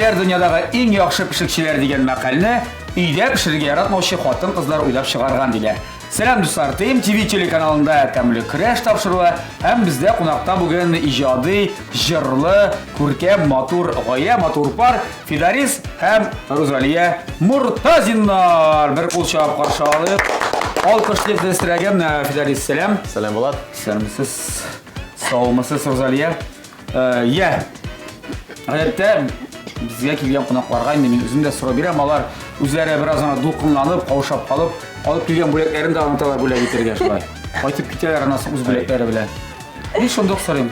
Ирләр дөньядагы иң яхшы пешекчеләр дигән мәкальне өйдә пешерергә яратмаучы хатын-кызлар уйлап чыгарган диләр. Сәлам дуслар, ТМТВ телеканалында Тәмле көрәш тапшыруы һәм бездә кунакта бүген иҗади, җырлы, күркәм, матур гаилә, матур пар Фидарис һәм Рузалия Муртазиннар. Бер кул чабып каршы алыйк. Алкышлыйк дөресрәге. Фидарис, сәлам. Сәлам, Булат. Исәнмесез. Саумысыз, Рузалия. Э, я. Гадәттә безгә килгән кунакларга инде мин үзем дә сорау бирәм. Алар үзләре бераз гына дулкынланып, каушап калып, алып килгән бүләкләрен дә оныталар бүләк итәргә шулай. Кайтып китәләр аннан соң үз бүләкләре белән. Мин шундук сорыйм.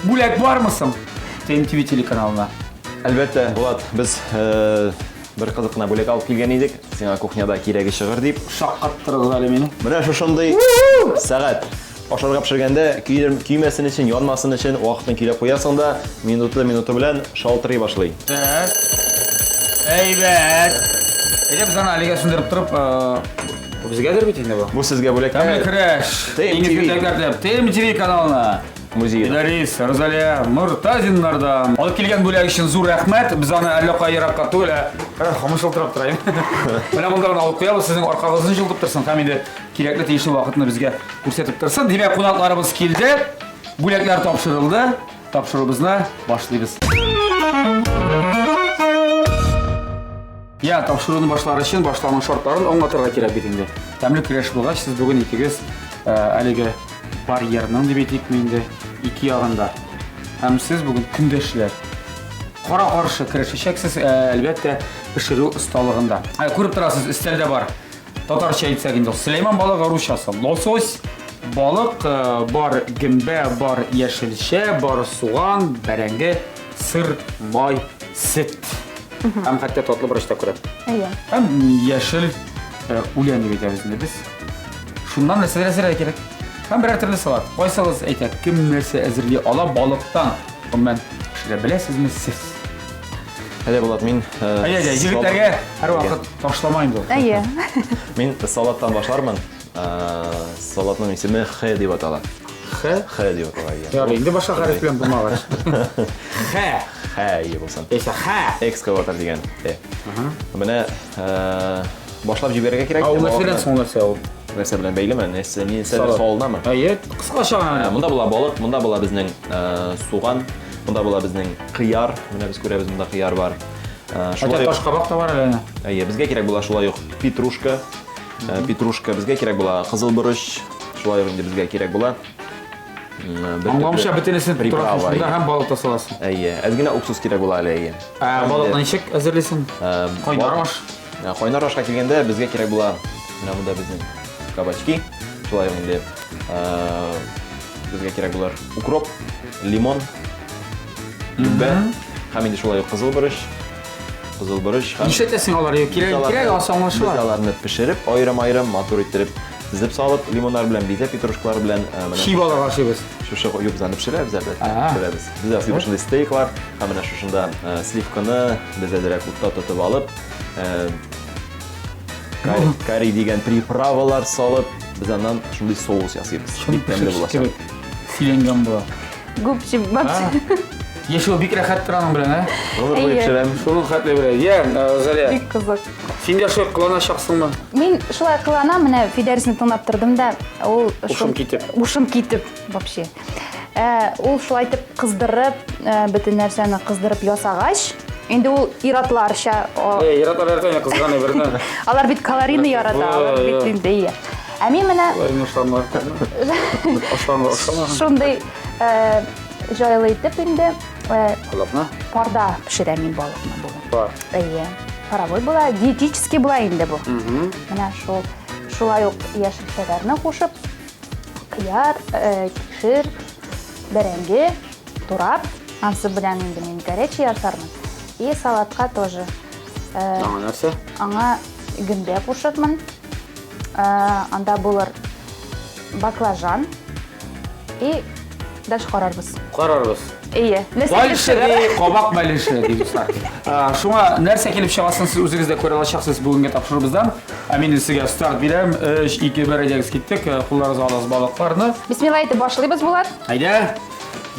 Бүләк бармы соң? ТМТВ телеканалына. Әлбәттә, Булат, без э, бер кызык кына бүләк алып килгән идек. Сиңа кухняда кирәге чыгыр дип. Шаккаттырыгыз әле мине. Менә шушындый сәгать. Ашарга пешергәндә көймәсен өчен, янмасын өчен вакытын көйләп куясың да, минуты-минуты белән шалтырый башлый. Так. Әйбәт. Әйдә без аны әлегә сүндереп торып, бу безгәдер бит инде бу. Бу сезгә бүләк. Тәмле көрәш. TMTV. TMTV каналына. Музей. Иләрис, Розалия Мортазиннардан. Алып килгән бүләк өчен зур рәхмәт. Без аны әллә кая еракка түгел, ә хамыш шылтырап тора. Менә монда гына алып куябыз, сезнең аркагызны җылытып торсын һәм инде кирәкле тиешле вакытны безгә күрсәтеп торсын. Димәк, кунакларыбыз килде, бүләкләр тапшырылды. Тапшыруыбызны башлыйбыз. Я, тапшыруны башлар өчен башта аның шартларын аңлатырга кирәк бит инде. Тәмле көрәш булгач, сез бүген икегез э, әлеге барьерның дип әйтикме инде, ике ягында. Һәм сез бүген көндәшләр. Кара-каршы көрәшәчәксез, э, әлбәттә, пешерү осталыгында. Ә, күреп торасыз, өстәлдә бар. Татарча әйтсәк инде, Сөләйман балыгы русчасы. Лосось, балык, э, бар гөмбә, бар яшелчә, бар суган, бәрәңге, сыр, май, сөт. Һәм хәтта татлы борыч та күрәм. Әйе. Һәм яшел э, үлән дип әйтәбез инде без. Шуннан нәрсәләр әзерләргә кирәк? Һәм берәр төрле салат. Кайсыгыз әйтә, кем нәрсә әзерли ала балыктан? Гомумән, пешерә беләсезме сез? Әйдә, Булат, мин э, Әйдә, әйдә, егетләргә һәрвакыт ташлама инде ул. Әйе. Мин салаттан башлармын. Э, салатның исеме Х дип атала. Х? Х дип атала. Иә. Ярый, инде башка хәреф белән булмагач. Х. Х ие булсын. Яисә Х. Экскаватор дигән. Э. Менә э, башлап җибәрергә кирәк. Ә ул нәрсәдән соң нәрсә ул? Нәрсә белән бәйлеме? Нәрсә, нәрсәдер салынамы? Әйе, кыскача гына. Э, монда була балык, монда була безнең э, суган, монда була безнең кыяр. Менә без күрәбез, монда кыяр бар. Шулай ук ташкабак та бар әле. Әйе, безгә кирәк була шулай ук петрушка. Э, петрушка безгә кирәк була, кызыл борыч, шулай ук инде безгә кирәк була. Аңламыйча бөтенесен тотасың шунда һәм балык та саласың. Әйе, әз генә уксус кирәк була әле, әйе. Ә балыкны ничек әзерлисең? Э, кайнар аш. Э, кайнар ашка килгәндә безгә кирәк була менә монда безнең кабачки, шулай ук инде безгә кирәк булыр укроп, лимон, гөмбә һәм инде шулай ук кызыл борыч. Кызыл борыч һәм Нишләтәсең алар? Кирәк, кирәк алса аңлашыла. Без аларны пешереп, аерым-аерым матур иттереп тезеп салып, лимоннар белән бизәп, петрушкалар белән э, менә Чи балык ашыйбыз. Шушы юк, без аны пешерәбез әлбәттә. Пешерәбез. Без ясыйбыз шундый стейклар һәм менә шушында э, сливканы без әзрәк утта тотып алып, э, карри дигән приправалар салып, без аннан шундый соус ясыйбыз. Бик тәмле булачак. Сөйләнгән була. Гупчи, бапчи. Яшәү бик рәхәт тора аның белән, ә? Гомер буе пешерәм. Шуның хәтле белә. Йә, Розалия. Бик кызык. Син дә шулай кыланачаксыңмы? Мин шулай кыланам, менә Фидәрисне тыңлап тордым да, ул Ушым китеп. Ушым китеп, вообще. Э, ул шулай итеп кыздырып, э, бөтен нәрсәне кыздырып ясагач, инде ул иратларча. Э, иратлар ярата инде кызган әйберне. Алар бит калорийны ярата, алар бит инде, иә. Ә мин менә Шундый э, җайлы итеп инде э, балыкны парда пешерәм мин балыкны бүген. Пар. Әйе. Паровой була, диетический була инде бу. Менә шул шулай ук яшелчәләрне кушып, кыяр, э, кишер, бәрәңге турап, ансы белән инде мин горячий ясармын. И салатка тоже. Аңа нәрсә? Аңа гөмбә кушырмын. Э, анда булыр баклажан и дальше карарбыз. Карарбыз. Ие. Дальше ди кабак бәлеше ди дуслар. Э, шуңа нәрсә килеп чыгасын сез үзегез дә күрә алачаксыз бүгенге тапшыруыбыздан. Ә мин сезгә старт бирәм. 3 2 1 әйдәгез киттек. Э, кулларыгызга алыгыз балыкларны. Бисмилла әйтеп башлыйбыз, Булат. Әйдә.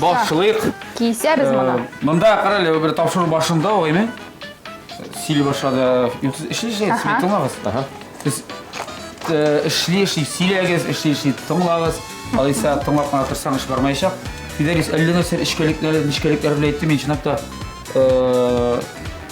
Башлыйк. Кисәбез моны. Монда кара әле бер тапшыру башында ук, әйме? Сөйли башлады. Юк, сез эшли эшли, сез тыңлагыз. Ага. Сез эшли эшли сөйләгез, эшли эшли тыңлагыз. Алайса тыңлап кына торсаң эш бармаячак. Фидәрис әллә нәрсә эчкәлекләр, нечкәлекләр белән әйтте, мин чынлап та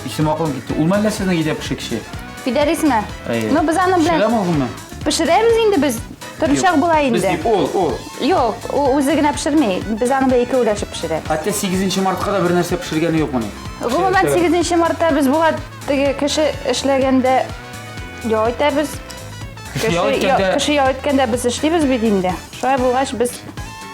исем акылым китте. Ул мәллә сезнең өйдә пешекче? Фидәрисме? Әйе. Ну, без аның белән Пешерәме ул гомумән? пешерәбез инде без. Төрлечә була Без инде. дип, ул, ул. Юк, ул үзе генә пешерми. Без аның белән икәүләшеп пешерәбез. Хәтта 8 мартка да бер нәрсә пешергәне юк моның. Гомумән 8 мартта без була теге кеше эшләгәндә ял итәбез. Кеше ял иткәндә- Кеше ял иткәндә без эшлибез бит инде. Шулай булгач без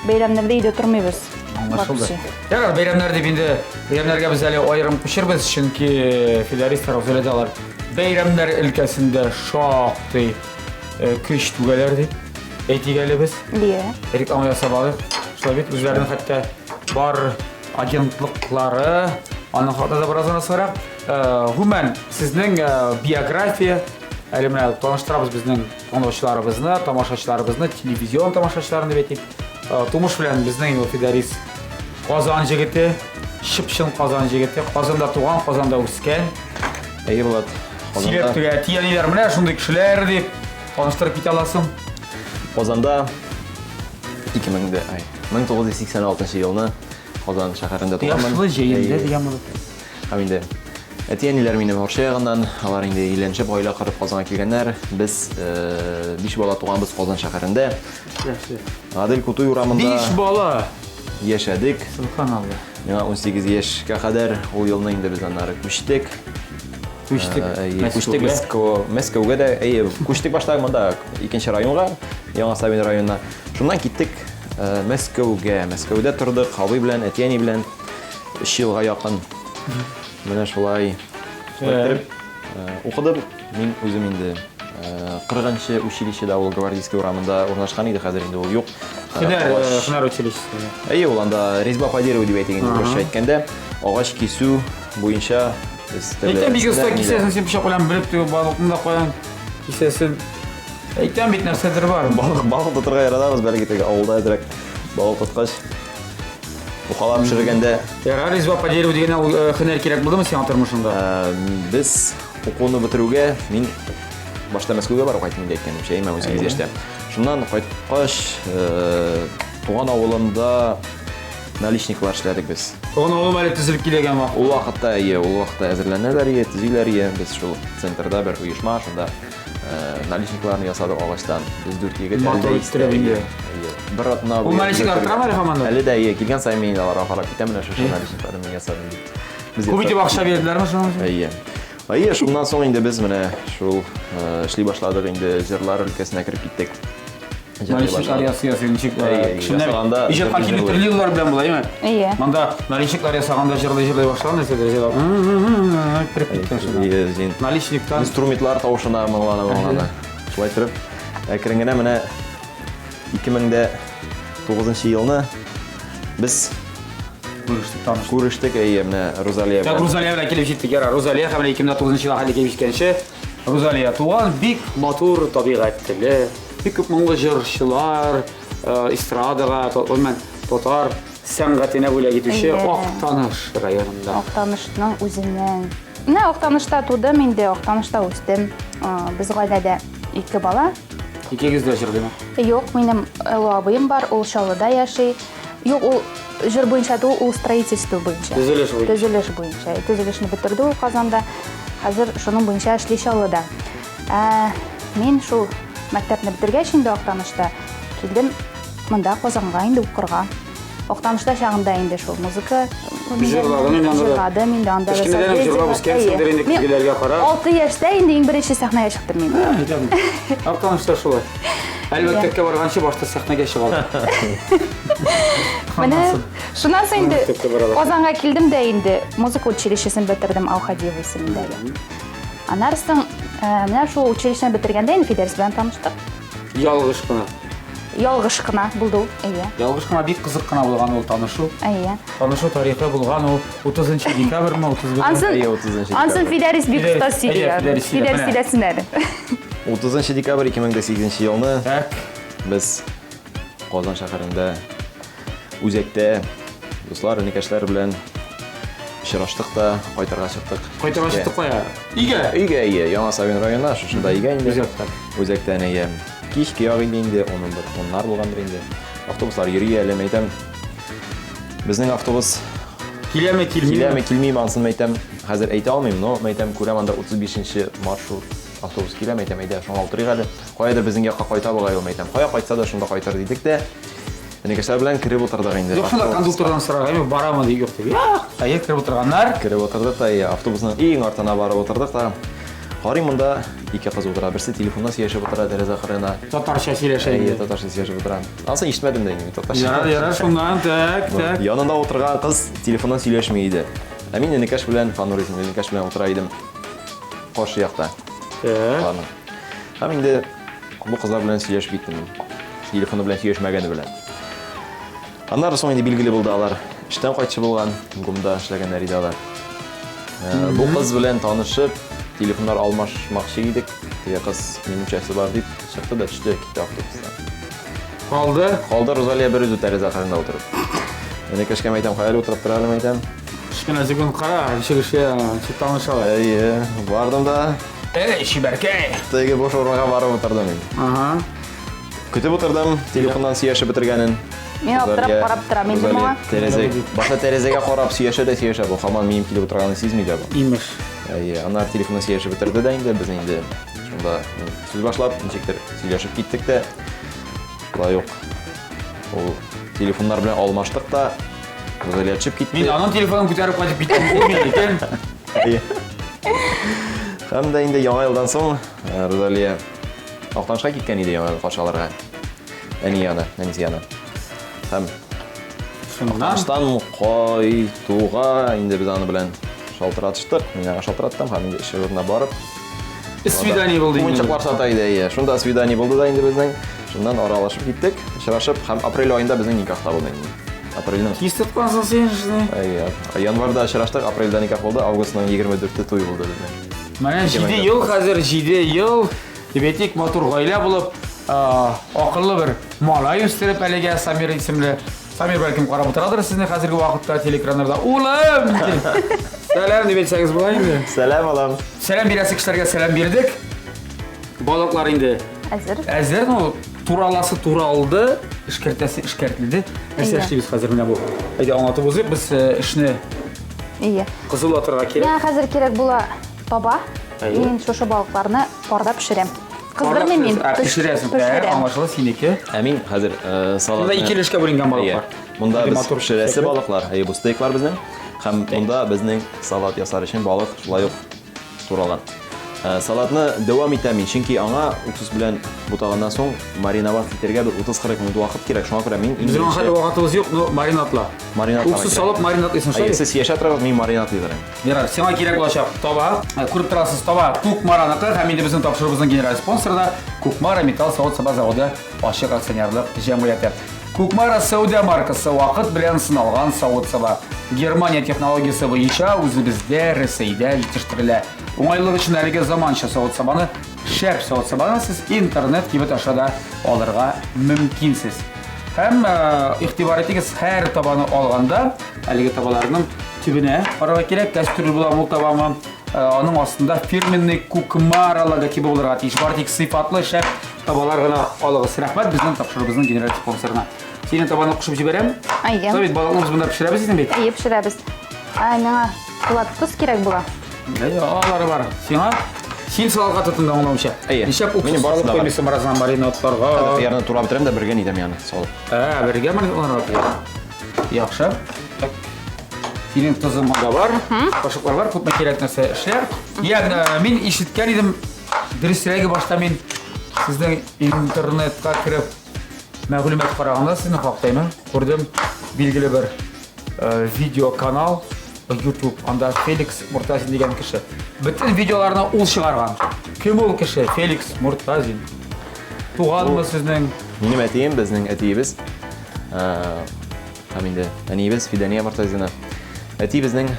бәйрәмнәрдә өйдә тормыйбыз. Аңлашылды. Вообще. Ярар, бәйрәмнәр дип инде бәйрәмнәргә без әле аерым күчербез, чөнки Фидарис Рузалия алар бәйрәмнәр өлкәсендә шактый көч түгәләр дип әйтик әле без. Иә. Реклама ясап алыйк. Шулай бит үзләренең хәтта бар агентлыклары, аның хакында да бераз соңрак. Гомумән, сезнең биография әле менә таныштырабыз безнең тыңлаучыларыбызны, тамашачыларыбызны, телевизион тамашачыларын дип әйтик. Тумыш белән безнең Фидарис Казан җегете, чып-чын Казан җегете, Казанда туган, Казанда үскән. Әйе, Булат. Сөйләп Казанда, теге әти-әниләр менә шундый кешеләр дип таныштырып китә аласың. Казанда 2000 дә, ай, 1986 елны Казан шәһәрендә туганмын. Кояшлы җәендә Әйе. дигән булып. Һәм инде әти-әниләр минем Орча ягыннан, алар инде өйләнешеп, гаилә корып Казанга килгәннәр. Без 5 бала туганбыз Казан шәһәрендә. Гадел Кутуй урамында 5 бала. яшәдек. Субханалла. Миңа 18 яшькә кадәр ул елны инде без аннары күчтек. Күчтек. Әйе, күчтек Мәскәүгә. Мәскәү, Мәскәүгә дә, әйе, күчтек башта монда икенче районга, Яңа Савин районына. Шуннан киттек Мәскәүгә. Мәскәүдә тордык, абый белән, әти-әни белән 3 елга якын. Менә шулай шулай иттереп укыдым. Мин үзем инде 40-нчы училищеда ул Гвардейский урамында урнашкан иде, хәзер инде ул юк. Һөнәр, Агач- һөнәр училищесы. Әйе, ул анда резьба по дереву дип әйтик инде, урысча әйткәндә, агач кисү буенча без төрле Әйтәм бик оста рәсемнәр, кисәсен син пычак белән белеп түгел балыкны да каян кисәсен. Әйтәм бит нәрсәдер бар. Балык, балык тотырга яратабыз, бәлки теге авылда әзрәк балык тоткач, ухалап пешергәндә Ярар, резьба по дереву дигән ул һөнәр кирәк булдымы сиңа тормышыңда? Без укуны бетерүгә мин башта Мәскәүгә барып кайттым инде әйткәнемчә, әйме, 18 яшьтә. Шуннан кайткач, туган авылымда наличниклар эшләдек без. Туган авылым әле төзелеп килгән вакыт. Ул вакытта, әйе, ул вакытта әзерләнәләр ие, төзиләр ие. Без шул центрда бер оешма, шунда наличникларны ясадык агачтан. Без дүрт егет әле Матур дә иттереп истә, инде. әйе, әйе. Бер атна Ул буе наличниклар бер- торамы әле һаман да? Әле дә, әйе, килгән саен мин аларга карап китәм, менә шушы наличникларны мин ясадым дип. Без Күп итеп ясадык. акча бирделәрме шуның өчен? Әйе. Әйе, шуннан соң инде без менә шул эшли башладык инде, җырлар өлкәсенә кереп киттек. Җырлый Наличниклар башладык. ясый ясый ничек Әйе, әйе, кешеләр ясаганда иҗатка җырлый килеп җырлый. төрле юллар белән була, әйеме? Әйе. Монда наличниклар ясаганда җырлый җырлый башлаган нәрсәдер җырлап кереп киткән шунда. Әйе, зин. Наличниктан Инструментлар тавышына моңлана моңлана. Шулай итеп, әкрен генә менә 2009 елны без күрештек таныштык. күрештек, әйе, менә Рузалия Так, белән. Рузалия белән килеп җиттек. Ярар, Рузалия һәм 2009 елга хәтле килеп җиткәнче, Рузалия туган бик матур табигать теле, бик күп моңлы җырчылар, эстрадага, гомумән татар сәнгатенә бүләк итүче Әйе. Актаныш районында. Актанышның үзеннән. Менә Актанышта тудым инде, Актанышта үстем. Без гаиләдә ике бала. Икегез дә җырлыймы? Юк, минем олы абыем бар, ул Чаллыда яши. Юк, ул җыр буенча түгел, ул строительство буенча. Төзелеш буенча. Төзелеш буенча. Төзелешне бетерде ул Казанда. Хәзер шуның буенча эшли Чаллыда. Мин шул мәктәпне бетергәч инде Актанышта килдем монда Казанга инде укырга. Актанышта чагында инде шул музыка Җырладың инде анда да. Җырладым инде анда. да Кечкенәдән үк җырлап үскәнсеңдер инде, Әйе. көзгеләргә карап. 6 яшьтә инде иң беренче сәхнәгә чыктым мин. Әйтәм. Актанышта шулай. Әле мәктәпкә барганчы башта сәхнәгә чыгалар. Менә шуннан соң инде Мәктәпкә баралар. Казанга килдем дә инде музыка училищесын бетердем Аухадиева исемендәге. Аннан соң менә шул училищены бетергәндә инде Фидәрис белән таныштык. Ялгыш кына. Ялгыш кына булды ул, әйе. Ялгыш кына бик кызык кына булган ул танышу. Әйе. Танышу тарихы булган ул 30 декабрьме, 31 Ансын, Әйе, 30 ансын декабрь. Фидәрис бик Фидәрис, оста сөйли. әйе, Фидәрис сөйли, Фидәрис менә. сөйләсен әле. 30 декабрь 2008 елны Так. без Казан шәһәрендә үзәктә Дуслар, энекәшләр белән очраштык та, кайтырга чыктык. Кайтырга чыктык кая? Өйгә? Өйгә, әйе. Яңа Савин районына, шушында өйгә инде. Үзәктән. Үзәктән, әйе. Кичке як инде инде, 11, уннар булгандыр инде. Автобуслар йөри әле, мәйтәм. Безнең автобус Киләме, килмиме? Киләме, килмиме, ансын мәйтәм. Хәзер әйтә алмыйм, но мәйтәм, күрәм анда 35 маршрут автобус килә, мәйтәм, әйдә, шуңа утырыйк әле. Каядыр безнең якка кайта бугай ул, мәйтәм. Кая кайтса да шунда кайтыр дидек тә. Энекәшләр белән кереп утырдык инде. Юк, шунда кондуктордан сорарга, барамы ди, юк дип. Як, әйе, кереп утырганнар. Кереп утырдык та, әйе, автобусның иң артына барып утырдык та. Карыйм монда ике кыз утыра. Берсе телефонда сөйләшеп утыра тәрәзә кырыена. Татарча сөйләшә инде. Әйе, татарча сөйләшеп утыра. Ансын ишетмәдем дә инде татарча. Ярар, ярар, шуннан, так, так. Янында утырган кыз телефоннан сөйләшми иде. Ә мин энекәш белән, Фанур исемле энекәш белән утыра идем. Каршы якта. Так. Һәм инде бу кызлар белән сөйләшеп киттем мин. Телефоны белән сөйләшмәгәне белән. Аннары соң инде билгеле булды алар эштән кайтчы булган, ГУМда эшләгәннәр иде алар. Э, бу кыз белән танышып, телефоннар алмашмакчы идек. Теге кыз минемчәсе бар дип чыкты да төште, китте автобустан. Калды. Калды Розалия бер үзе тәрәзә кырында утырып. Энекәшкә әйтәм, кая әле утырып тора әле әйтәм. Кечкенә секунд кара, ничек эшли, ничек танышалар. Әйе, бардым да. Эй, чибәркәй! Теге буш урынга барып утырдым мин. Ага. Көтеп утырдым, телефоннан сөйләшеп бетергәнен. Мин аптырап карап торам инде моңа. Тәрәзә, башта тәрәзәгә карап сөйләшә дә сөйләшә бу. Һаман минем килеп утырганын сизми дә бу. Имеш. Әйе, аннары телефоннан сөйләшеп бетерде дә инде, без инде шунда сүз башлап, ничектер сөйләшеп киттек тә. Шулай ук ул телефоннар белән алмаштык та, Рузалия төшеп китте. Мин аның телефонын күтәреп кайтып киттем, ул минекен. Әйе. Һәм дә инде яңа елдан соң э, Рузалия Актанышка киткән иде яңа ел каршы алырга. Әни яны, әнисе яны. Һәм Шуннан Актаныштан кайтуга инде без аны белән шалтыратыштык. Мин аңа шалтыраттым һәм инде эш урынына барып свидание булды инде. Мунчаклар сата иде, әйе. Шунда свидание булды да инде безнең. Шуннан аралашып киттек, очрашып һәм апрель аенда безнең никах та булды инде. Апрельнең. Тиз тоткансың син эшне. Әйе. Январьда очраштык, апрельдә никах булды, августның 24-те туй булды безнең. Менә 7 ел хәзер, 7 ел дип әйтик, матур гаилә булып, акыллы бер малай үстереп әлегә Самир исемле. Самир бәлкем карап утырадыр сезне хәзерге вакытта телеэкраннарда. Улым! Сәлам дип әйтсәгез була инде. Сәлам, улым. Сәлам бирәсе кешеләргә сәлам бирдек. Балыклар инде әзер. Әзер, ну, тураласы туралды, эшкәртәсе эшкәртелде. Нәрсә эшлибез хәзер менә бу? Әйдә аңлатып узыйк, без э, эшне Ие. кызулатырга кирәк. Миңа хәзер кирәк була таба. Мин шушы балыкларны парда пешерәм. Кыздырмыйм мин. Ә, пешерәсең. Ә, аңлашыла синеке. Ә мин хәзер э, салатны... Монда ике өлешкә бүленгән балыклар. Монда без пешерәсе балыклар, әйе, бу стейклар безнең. Һәм монда безнең салат ясар өчен балык шулай ук туралган. Э, салатны дәвам итәм мин, чөнки аңа уксус белән бутаганнан соң мариновать итәргә бер 30-40 минут вакыт кирәк. Шуңа күрә мин иң Безнең хәзер вакытыбыз юк, но маринадла. Маринадларга Уксус салып маринадлыйсың шулай. Сез яшә торыгыз, мин маринадлый торыйм. Ярар, сиңа кирәк булачак таба. Э, күреп торасыз, таба Кукмараныкы һәм инде безнең тапшыруыбызның генераль спонсоры да Кукмара металл савыт-саба заводы ачык акционерлык җәмгыяте. Кукмара сәүдә маркасы вакыт белән сыналган савыт-саба. Германия технологиясе буенча үзебездә Рәсәйдә җитештерелә. Уңайлылык өчен әлеге заманча савыт-сабаны шәп савыт-сабаны сез интернет кибет аша да алырга мөмкинсез. Һәм э, игътибар итегез, һәр табаны алганда әлеге табаларның төбенә карарга кирәк. Кәстрүл буламы, ул табамы? Э, аның астында фирменный Кукмара логотибы булырга тиеш. Бары тик сыйфатлы шәп табалар гына алыгыз. Рәхмәт безнең тапшыруыбызның генераль спонсорына. Синең табаны кушып җибәрәм. Әйе. Совет балыкны без монда пешерәбез дидең бит? Әйе, пешерәбез. Ә, миңа Булат тоз кирәк була. Әйе, алары бар. Сиңа син салатка тотындың аңлавымча. Әйе. Нишләп уксус Минем барысы салып да бар. куймыйсың бераздан маринадларга? Хәзер кыярны турап бетерәм дә бергә нитәм яны салып. Ә, бергә маринадларга куя. Яхшы. Так. Синең тозың монда бар. Кашыклар бар, күпме кирәк нәрсә эшләр. Я, э, мин ишеткән идем, дөресрәге башта мин сезнең интернетка кереп мәгълүмат караганда сезнең хакта, әйме? Күрдем, билгеле бер э, видеоканал YouTube, анда Феликс Муртазин дигән кеше. Бөтен видеоларны ул чыгарган. Кем ул кеше? Феликс Муртазин. Туганмы сезнең? Минем әтием, безнең әтиебез. Э, һәм инде әниебез Фидания Муртазина. Әти безнең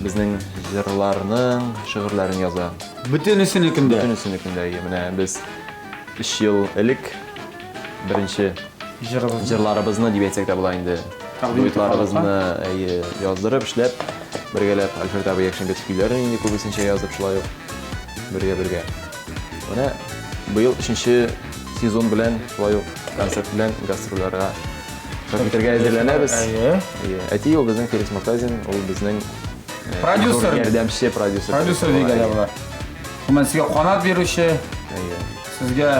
безнең җырларның шигырьләрен яза. Бөтенесенекендә. Бөтенесенекендә. Менә без 3 ел элек беренче җырларыбызны дип әйтсәк тә була инде. Дуэтларыбызны әйе, яздырып, эшләп, бергәләп Альфред абый Якшимбетов көйләрен инде күбесенчә язып шулай ук бергә-бергә. Менә быел өченче сезон белән шулай ук концерт белән гастрольләргә чыгып китәргә әзерләнәбез. Әйе. Әйе. Әти ул безнең Феликс Мортазин, ул безнең э, Продюсер. зур ярдәмче продюсер. Продюсер дигән була. Гомумән, сезгә канат бирүче, Әйе. сезгә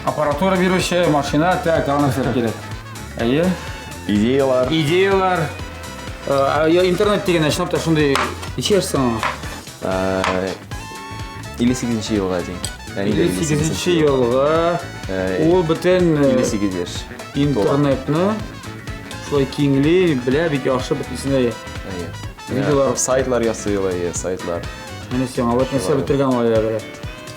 аппаратура бирүче, машина, так, тагын нәрсә кирәк. Әйе. Идеялар. Идеялар. Э, я интернет дигән чынлап та шундый ничә яшь сиңа? 58 елга дим. 58 елга. Ул бөтен 58 яшь. Интернетны шулай киңли, белә бик яхшы бөтенесен дә. Әйе. Видеолар, сайтлар ясый ул, әйе, сайтлар. Менә сиңа вот нәрсә бетергән ул әле.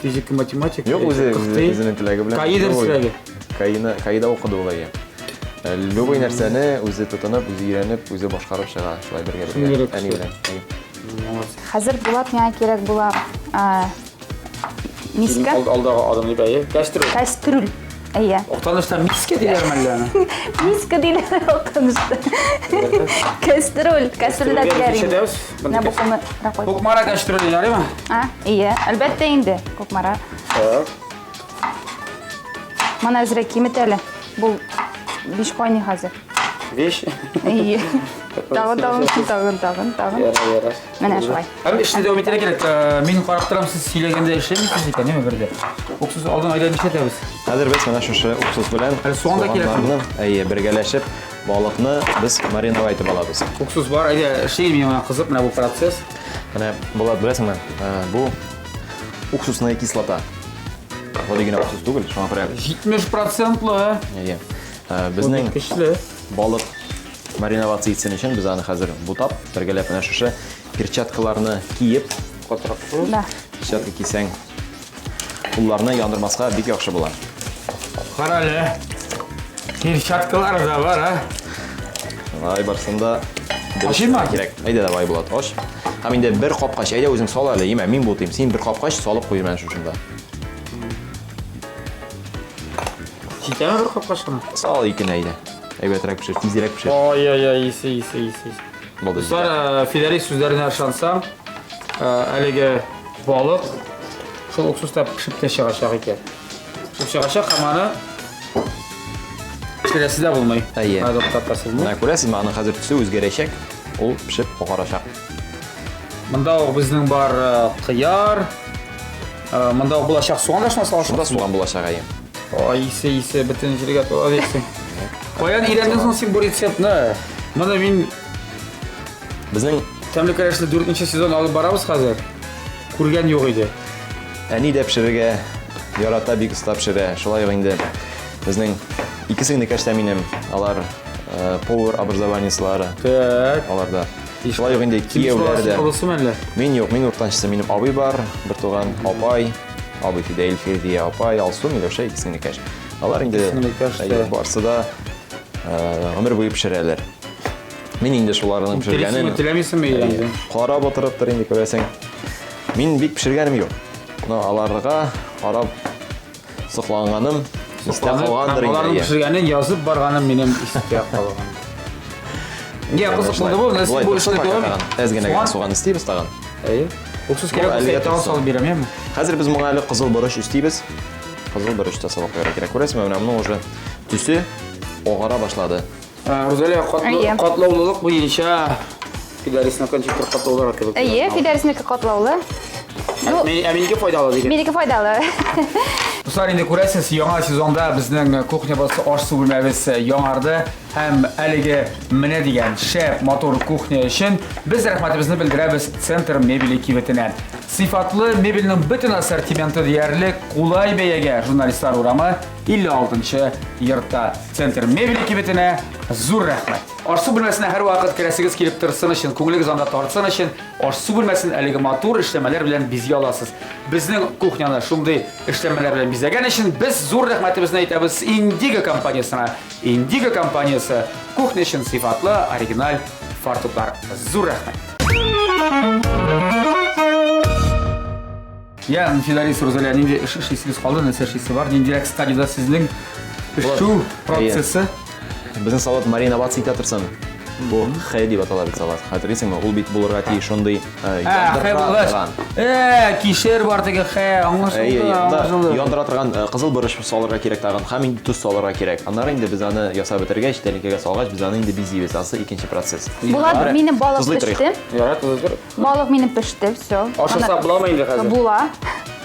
Физика, математика. Юк, үзе үзенең теләге белән. КАИ дәресләре. КАИны, КАИда укыды ул, әйе. Любой нәрсәне үзе тотынып, үзе өйрәнеп, үзе башкарып чыга, шулай бергә бергә. Әни белән. Хәзер Булат миңа кирәк була миска. Алдагы адым дип әйе. Кәстрүл. Кәстрүл. Әйе. Актанышта миска диләр мәллә аны? Миска диләр Актанышта. Кәстрүл, кәстрүл дә диләр инде. Менә бу кулны куй. Кукмара кәстрүле ярыймы? А, әйе, әлбәттә инде, Кукмара. Так. Моны әзрәк кимет әле. Бу биш кайный хәзер. Биш? Әйе. Тагын, тагын, тагын, тагын, тагын. Ярар, ярар. Менә шулай. Һәм эшне дәвам итәргә кирәк. Э, мин карап торам, сез сөйләгәндә эшләмисез икән, әйме бердә. Уксус алдан әйдә нишләтәбез? Хәзер без менә шушы уксус белән Әле суган да кирәк. суганнарны, әйе, бергәләшеп балыкны без мариновать итеп алабыз. Уксус бар, әйдә эшлим миңа кызык менә бу процесс. Менә Булат, беләсеңме, э, бу уксусная кислота. Гади генә уксус түгел, шуңа күрә 70 процентлы. Әйе. Э, безнең көчле балык мариноваться итсен өчен без аны хәзер бутап, бергәләп менә шушы перчаткаларны киеп, катырак. Да. Перчатка кисәң, кулларны яндырмаска бик яхшы була. Кара әле. Перчаткалар да бар, а? Ай, барсын да Ачыйммы? Кирәк. Әйдә, давай, Булат, ач. Һәм инде бер капкач, әйдә үзең сал әле, имә, мин бутыйм. Син бер капкач салып куй менә шушында. Җитәме бер капкач кына? Сал икене әйдә. Әйбәтрәк пешер, тизрәк пешер. Ай-яй-яй, исе, исе, исе. Булды. Дуслар, э, Фидарис сүзләренә ышансам, э, әлеге балык шул уксуста пешеп тә чыгачак икән. Пешеп чыгачак һәм аны пешерәсе дә булмый. Әйе. Хәзер туктатасыз. Менә күрәсезме, аның хәзер төсе үзгәрәчәк, ул пешеп агарачак. Монда ук безнең бар э, кыяр, э, монда ук булачак суган да шуна саласың. Шунда суган булачак, әйе. Ай, исе, исе, бөтен җиргә тула дисең. Каян өйрәндең соң син бу рецептны? Моны мин Безнең Тәмле көрәшне 4 сезон алып барабыз хәзер. Күргән юк иде. Әни дә пешерергә ярата, бик оста пешерә. Шулай ук инде безнең ике сеңлекәш тә минем, алар э, повар образованиелары. Так. Аларда. Шулай ук инде кияүләр дә. Олысы мәллә? Мин юк, мин уртанчысы. Минем абый бар, бертуган апай, абый Фидәил, Фирдия апай, Алсу, Миләүшә, ике сеңлекәш. Алар инде Сеңлекәш тә. барсы да э, гомер буе пешерәләр. Мин инде шуларның пешергәнен Телисеңме, теләмисеңме өйрәндең? Карап утырыптыр инде күрәсең. Мин бик пешергәнем юк. Но аларга карап сокланганым истә калгандыр инде. Аларның пешергәнен язып барганым минем истә калган. Я, кызык булды бу, нәрсә бу эшне дәвам ит. Әз генә генә суган өстибез тагын. Әйе. Уксус кирәк булса, тагын салып бирәм, яме? Хәзер без моңа әле кызыл борыч өстибез. Кызыл борыч та салып куярга кирәк. Күрәсезме, менә моның уже төсе агара башлады. Рузалия, катлаулылык буенча Фидарисныкы ничектер катлаулырак кебек. Әйе, Фидарисныкы катлаулы. Ну, ә минеке файдалы диген. Минеке файдалы. Дуслар, инде күрәсез, яңа сезонда безнең кухня басы аш-су бүлмәбез яңарды һәм әлеге менә дигән шәп матур кухня өчен без рәхмәтебезне белдерәбез Центр мебели кибетенә. Сыйфатлы мебельнең бөтен ассортименты диярлек кулай бәягә Журналистлар урамы 56 нчы йортта Центр мебели кибетенә зур рәхмәт. Аш-су бүлмәсенә һәрвакыт керәсегез килеп торсын өчен, күңелегез анда тартсын өчен, аш-су бүлмәсен әлеге матур эшләмәләр белән бизи аласыз. Безнең кухняны шундый эшләмәләр белән бизәгән өчен без зур рәхмәтебезне әйтәбез Индиго компаниясенә. Индиго компаниясе кухня өчен сыйфатлы оригиналь фартуклар. Зур рәхмәт. Я, Фидарис Рузалия, нинди эш эшлисегез калды, нәрсә эшлисе бар, ниндирәк стадиядә сезнең пешү процессы? Безнең салат мариноваться итә торсын. Бу хэ дип атала бит салат. Хәтерлисеңме? Ул бит булырга тиеш шундый э, Ә, хэ булгач. Э, кишер бар теге хэ, аңлашылды, аңлашылды. Яндыра торган э, кызыл борыч салырга кирәк тагын һәм инде тоз салырга кирәк. Аннары инде без аны ясап бетергәч, тәлинкәгә салгач, без аны инде бизибез. Ансы икенче процесс. Булат, минем балык пеште. Ярар, тозлый тор. Балык минем пеште, все. Ашаса буламы инде хәзер? Була.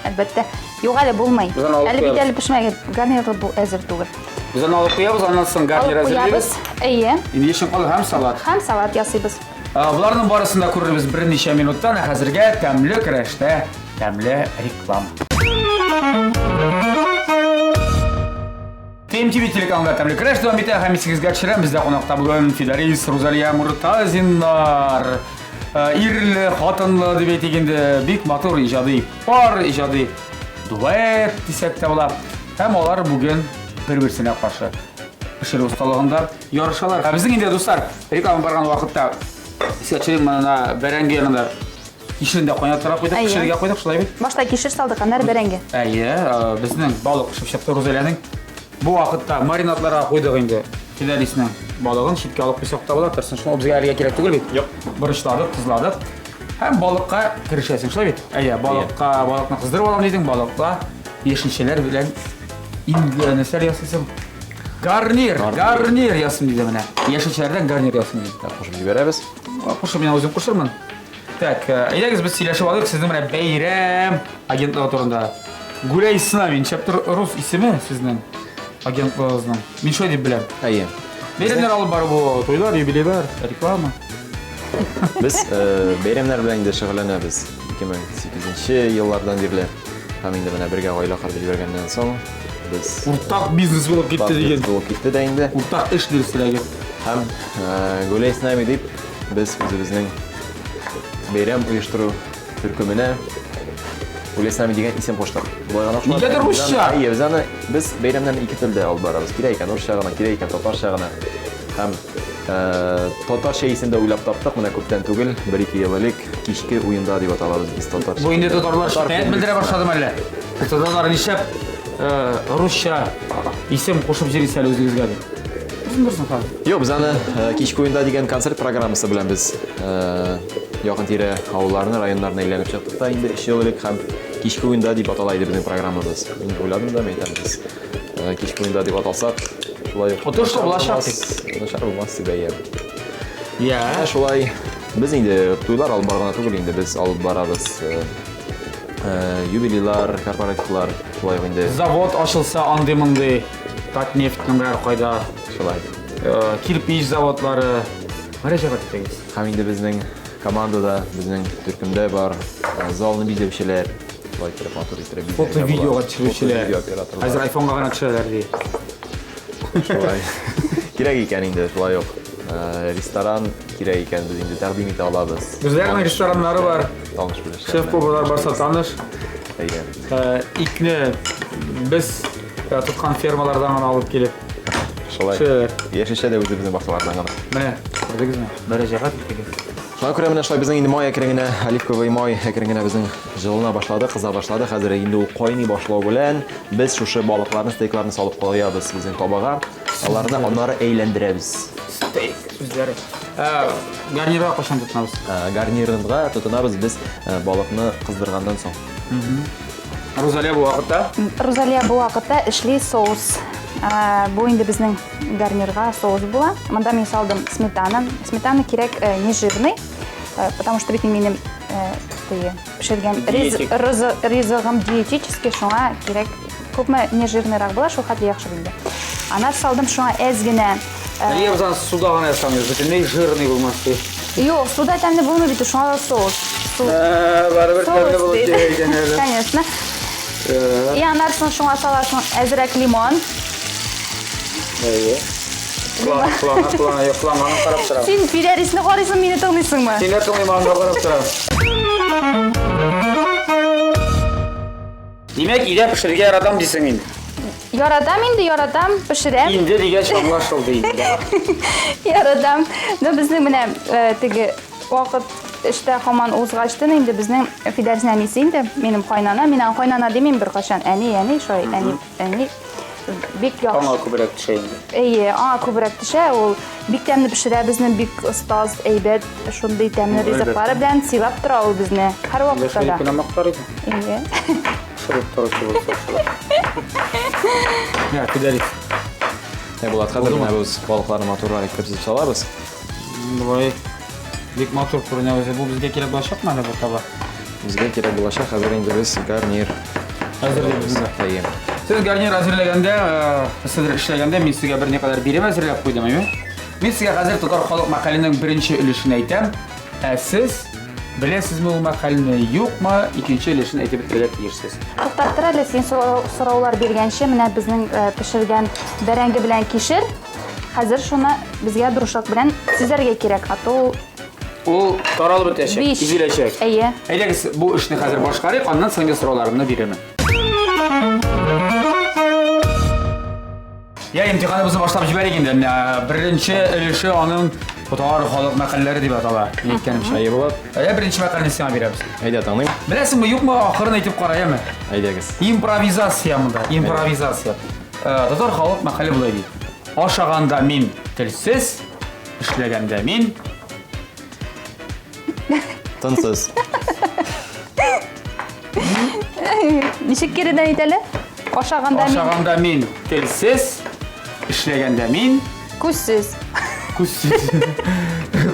Әлбәттә. Юк әле булмый. Әле бит әле пешмәгән. Гарнир бу әзер түгел. Без аны алып куябыз, аннан соң гарнир әзерлибез. Әйе. Инде яшен калды һәм салат. Һәм салат ясыйбыз. Боларның барысын да күрербез берничә минуттан, ә хәзергә тәмле көрәштә тәмле реклама. TMTV телеканалында тәмле көрәш дәвам итә һәм исегезгә төшерәм, бездә кунакта бүген Фидарис, Рузалия Муртазиннар. Э, ирле, хатынлы дип әйтик инде, бик матур иҗади пар, иҗади дуэт дисәк тә була. Һәм алар бүген бер-берсенә каршы пешерү осталыгында ярышалар. Ә безнең инде, дуслар, реклама барган вакытта искә төшерим, менә бәрәңге янында Кишерен дә кайнатырга куйдык, пешерергә куйдык, шулай бит? Башта кишер салдык, аннары бәрәңге. Әйе, безнең балык пешеп чыкты Рузалянең. Бу вакытта маринадларга куйдык инде. Фидарисның балыгын читкә алып куйсак та була, торсын. Шуны безгә әлегә кирәк түгел бит. Юк. Борычладык, тозладык. Һәм балыкка керешәсең, шулай бит? Әйе, балыкка балыкны кыздырып алам дидең, балыкта яшелчәләр белән инде нәрсәләр ясыйсың? Гарнир, гарнир ясыйм диде менә. Яшелчәләрдән гарнир ясыйм диде. Кушып җибәрәбез. Кушып, мин үзем кушырмын. Так, э, әйдәгез без сөйләшеп алыйк сезнең менә бәйрәм агентлыгы турында. Гуляй с нами, ничәптер рус исеме сезнең агентлыгыгызның. Мин шулай дип беләм. Әйе. Бәйрәмнәр алып бару бу туйлар, юбилейлар, реклама. Без э, бәйрәмнәр белән инде шөгыльләнәбез 2008 еллардан бирле. Һәм инде менә бергә гаилә корып җибәргәннән соң без уртак бизнес булып китте дигән. Булып китте дә инде. Уртак эш дөресрәге. Һәм э, Гуляй с нами дип Без үзебезнең бәйрәм оештыру төркеменә Гуляй с нами дигән исем куштык. Болай гына кушмадык. Нигәдер русча? Әйе, без аны без бәйрәмнәрне ике телдә алып барабыз. Кирәк икән русча гына, кирәк икән татарча гына. Һәм э, татарча исем дә уйлап таптык, менә күптән түгел, бер-ике ел элек кичке уенда дип аталабыз без татарча. Бу инде татарлар шикаять белдерә башлады әллә? Татарлар нишләп э, русча исем кушып йөрисез әле үзегезгә дип? Үзең хәзер. Юк, без аны э, Кичке уенда дигән концерт программасы белән без э, якын-тирә авылларны, районнарны әйләнеп чыктык та инде 3 ел элек һәм Кичке уенда дип атала иде безнең программабыз. Мин уйладым да, мин әйтәм, без э, Кичке уенда дип аталсак, шулай ук Отышлы булачак дип. Начар булмас дип әйе. Я. Менә шулай без инде туйлар алып барган түгел инде, без алып барабыз юбилейлар, корпоративлар, шулай ук инде. Завод ачылса, андый-мондый Татнефтьнең берәр кайда. Шулай. Э, кирпич заводлары. Мөрәҗәгать итегез. Һәм инде безнең командада, безнең төркемдә бар э, залны бизәүчеләр, шулай итеп матур итеп бизәүчеләр. Фото видеога төшерүчеләр. Видео операторлар. Хәзер айфонга гына төшерәләр ди. Шулай. Кирәк икән инде шулай ук. Э, ресторан кирәк икән, без инде тәкъдим итә алабыз. Үзләренең рестораннары бар. Таныш белешләр. Шеф-поварлар барса таныш. Әйе. Итне без тоткан фермалардан гына алып килеп. Шулай. Яшелчә дә үзебезнең бакчалардан гына. Менә, күрдегезме? Мөрәҗәгать итегез. Шуңа күрә менә шулай безнең инде май әкрен генә, оливковый май әкрен генә безнең җылына башлады, кыза башлады. Хәзер инде ул кайный башлау белән без шушы балыкларны, стейкларны салып куябыз безнең табага. Аларны аннары әйләндерәбез. Стейк сүзләре. Гарнирга кайчан тотынабыз? Гарнирга тотынабыз без балыкны кыздырганнан соң. Рузалия бу вакытта? Рузалия бу вакытта эшли соус. Бу инде безнең гарнирга соус була. Монда мин салдым сметана. Сметана кирәк э, не жирный, э, потому что бит минем э, теге пешергән ризыгым диетический, шуңа кирәк күпме не жирныйрак була, шул хәтле яхшы инде. Анар салдым шуңа әз генә. Нигә без аны суда гына ясамыйбыз? Бөтенләй жирный булмас ди. Юк, суда тәмле булмый бит, шуңа да соус. Су. Барыбер тәмле булып килә икән әле. Конечно. И аннан соң шуңа саласың әзрәк лимон. Әйе. Кулана, кулана, кулана, юк, куланганын карап торам. Син Фидәрисне карыйсың, мине тыңлыйсыңмы? Сине тыңлыйм, аны карап торам. Димәк, өйдә пешерергә яратам дисең инде. Яратам инде, яратам, пешерәм. Инде дигәч аңлашылды инде. Яратам. Но безнең менә э, теге вакыт эштә һаман узгачтын инде безнең Фидәрнең әнисе инде, минем кайнана, мин аңа кайнана димим беркайчан, әни, әни, шулай, әни, әни. Бик яхшы. Аңа күбрәк төшә инде. Әйе, аңа күбрәк төшә. Ул бик тәмле пешерә безне, бик остаз, әйбәт, шундый тәмле ризыклары белән сыйлап тора ул безне. Һәрвакытта да. Кенә мактар иде. Әйе. Пешереп торучы булса шулай. Я, Фидарис. Ә Булат, хәзер менә без балыкларны матуррак итеп тезеп салабыз. Болай бик матур күренә үзе. Бу безгә кирәк булачакмы әле бу таба? Безгә кирәк булачак, хәзер инде без гарнир әзерлибез. Әйе. Сез гарнир әзерләгәндә, э, сез эшләгәндә мин сезгә берникадәр бирем әзерләп куйдым, әйме? Мин сезгә хәзер татар халык мәкаленең беренче өлешен әйтәм. Ә сез беләсезме ул мәкальне, юкмы, икенче өлешен әйтеп бетерергә тиешсез. Туктап тор әле, син сораулар биргәнче, менә безнең э, пешергән бәрәңге белән кишер. Хәзер шуны безгә друшок белән сөзәргә кирәк, а то ул Ул таралып бетәчәк, Биш. изеләчәк. Әйе. Әйдәгез, бу эшне хәзер башкарыйк, аннан соң инде сорауларымны бирермен. Я, имтиханыбызны башлап җибәрик инде. Менә беренче өлеше аның татар халык мәкальләре дип атала, мин әйткәнемчә. Әйе, Булат. Әйдә, беренче мәкальне сиңа бирәбез. Әйдә, тыңлыйм. Беләсеңме, юкмы, ахырын әйтеп кара, яме? Әйдәгез. Импровизация монда, импровизация. Э, Татар халык мәкале болай ди. Ашаганда мин телсез, эшләгәндә мин Тынсыз. Ничек киредән әйт әле? Ашаганда мин Ашаганда мин телсез, эшләгәндә мин күзсез. күзсез.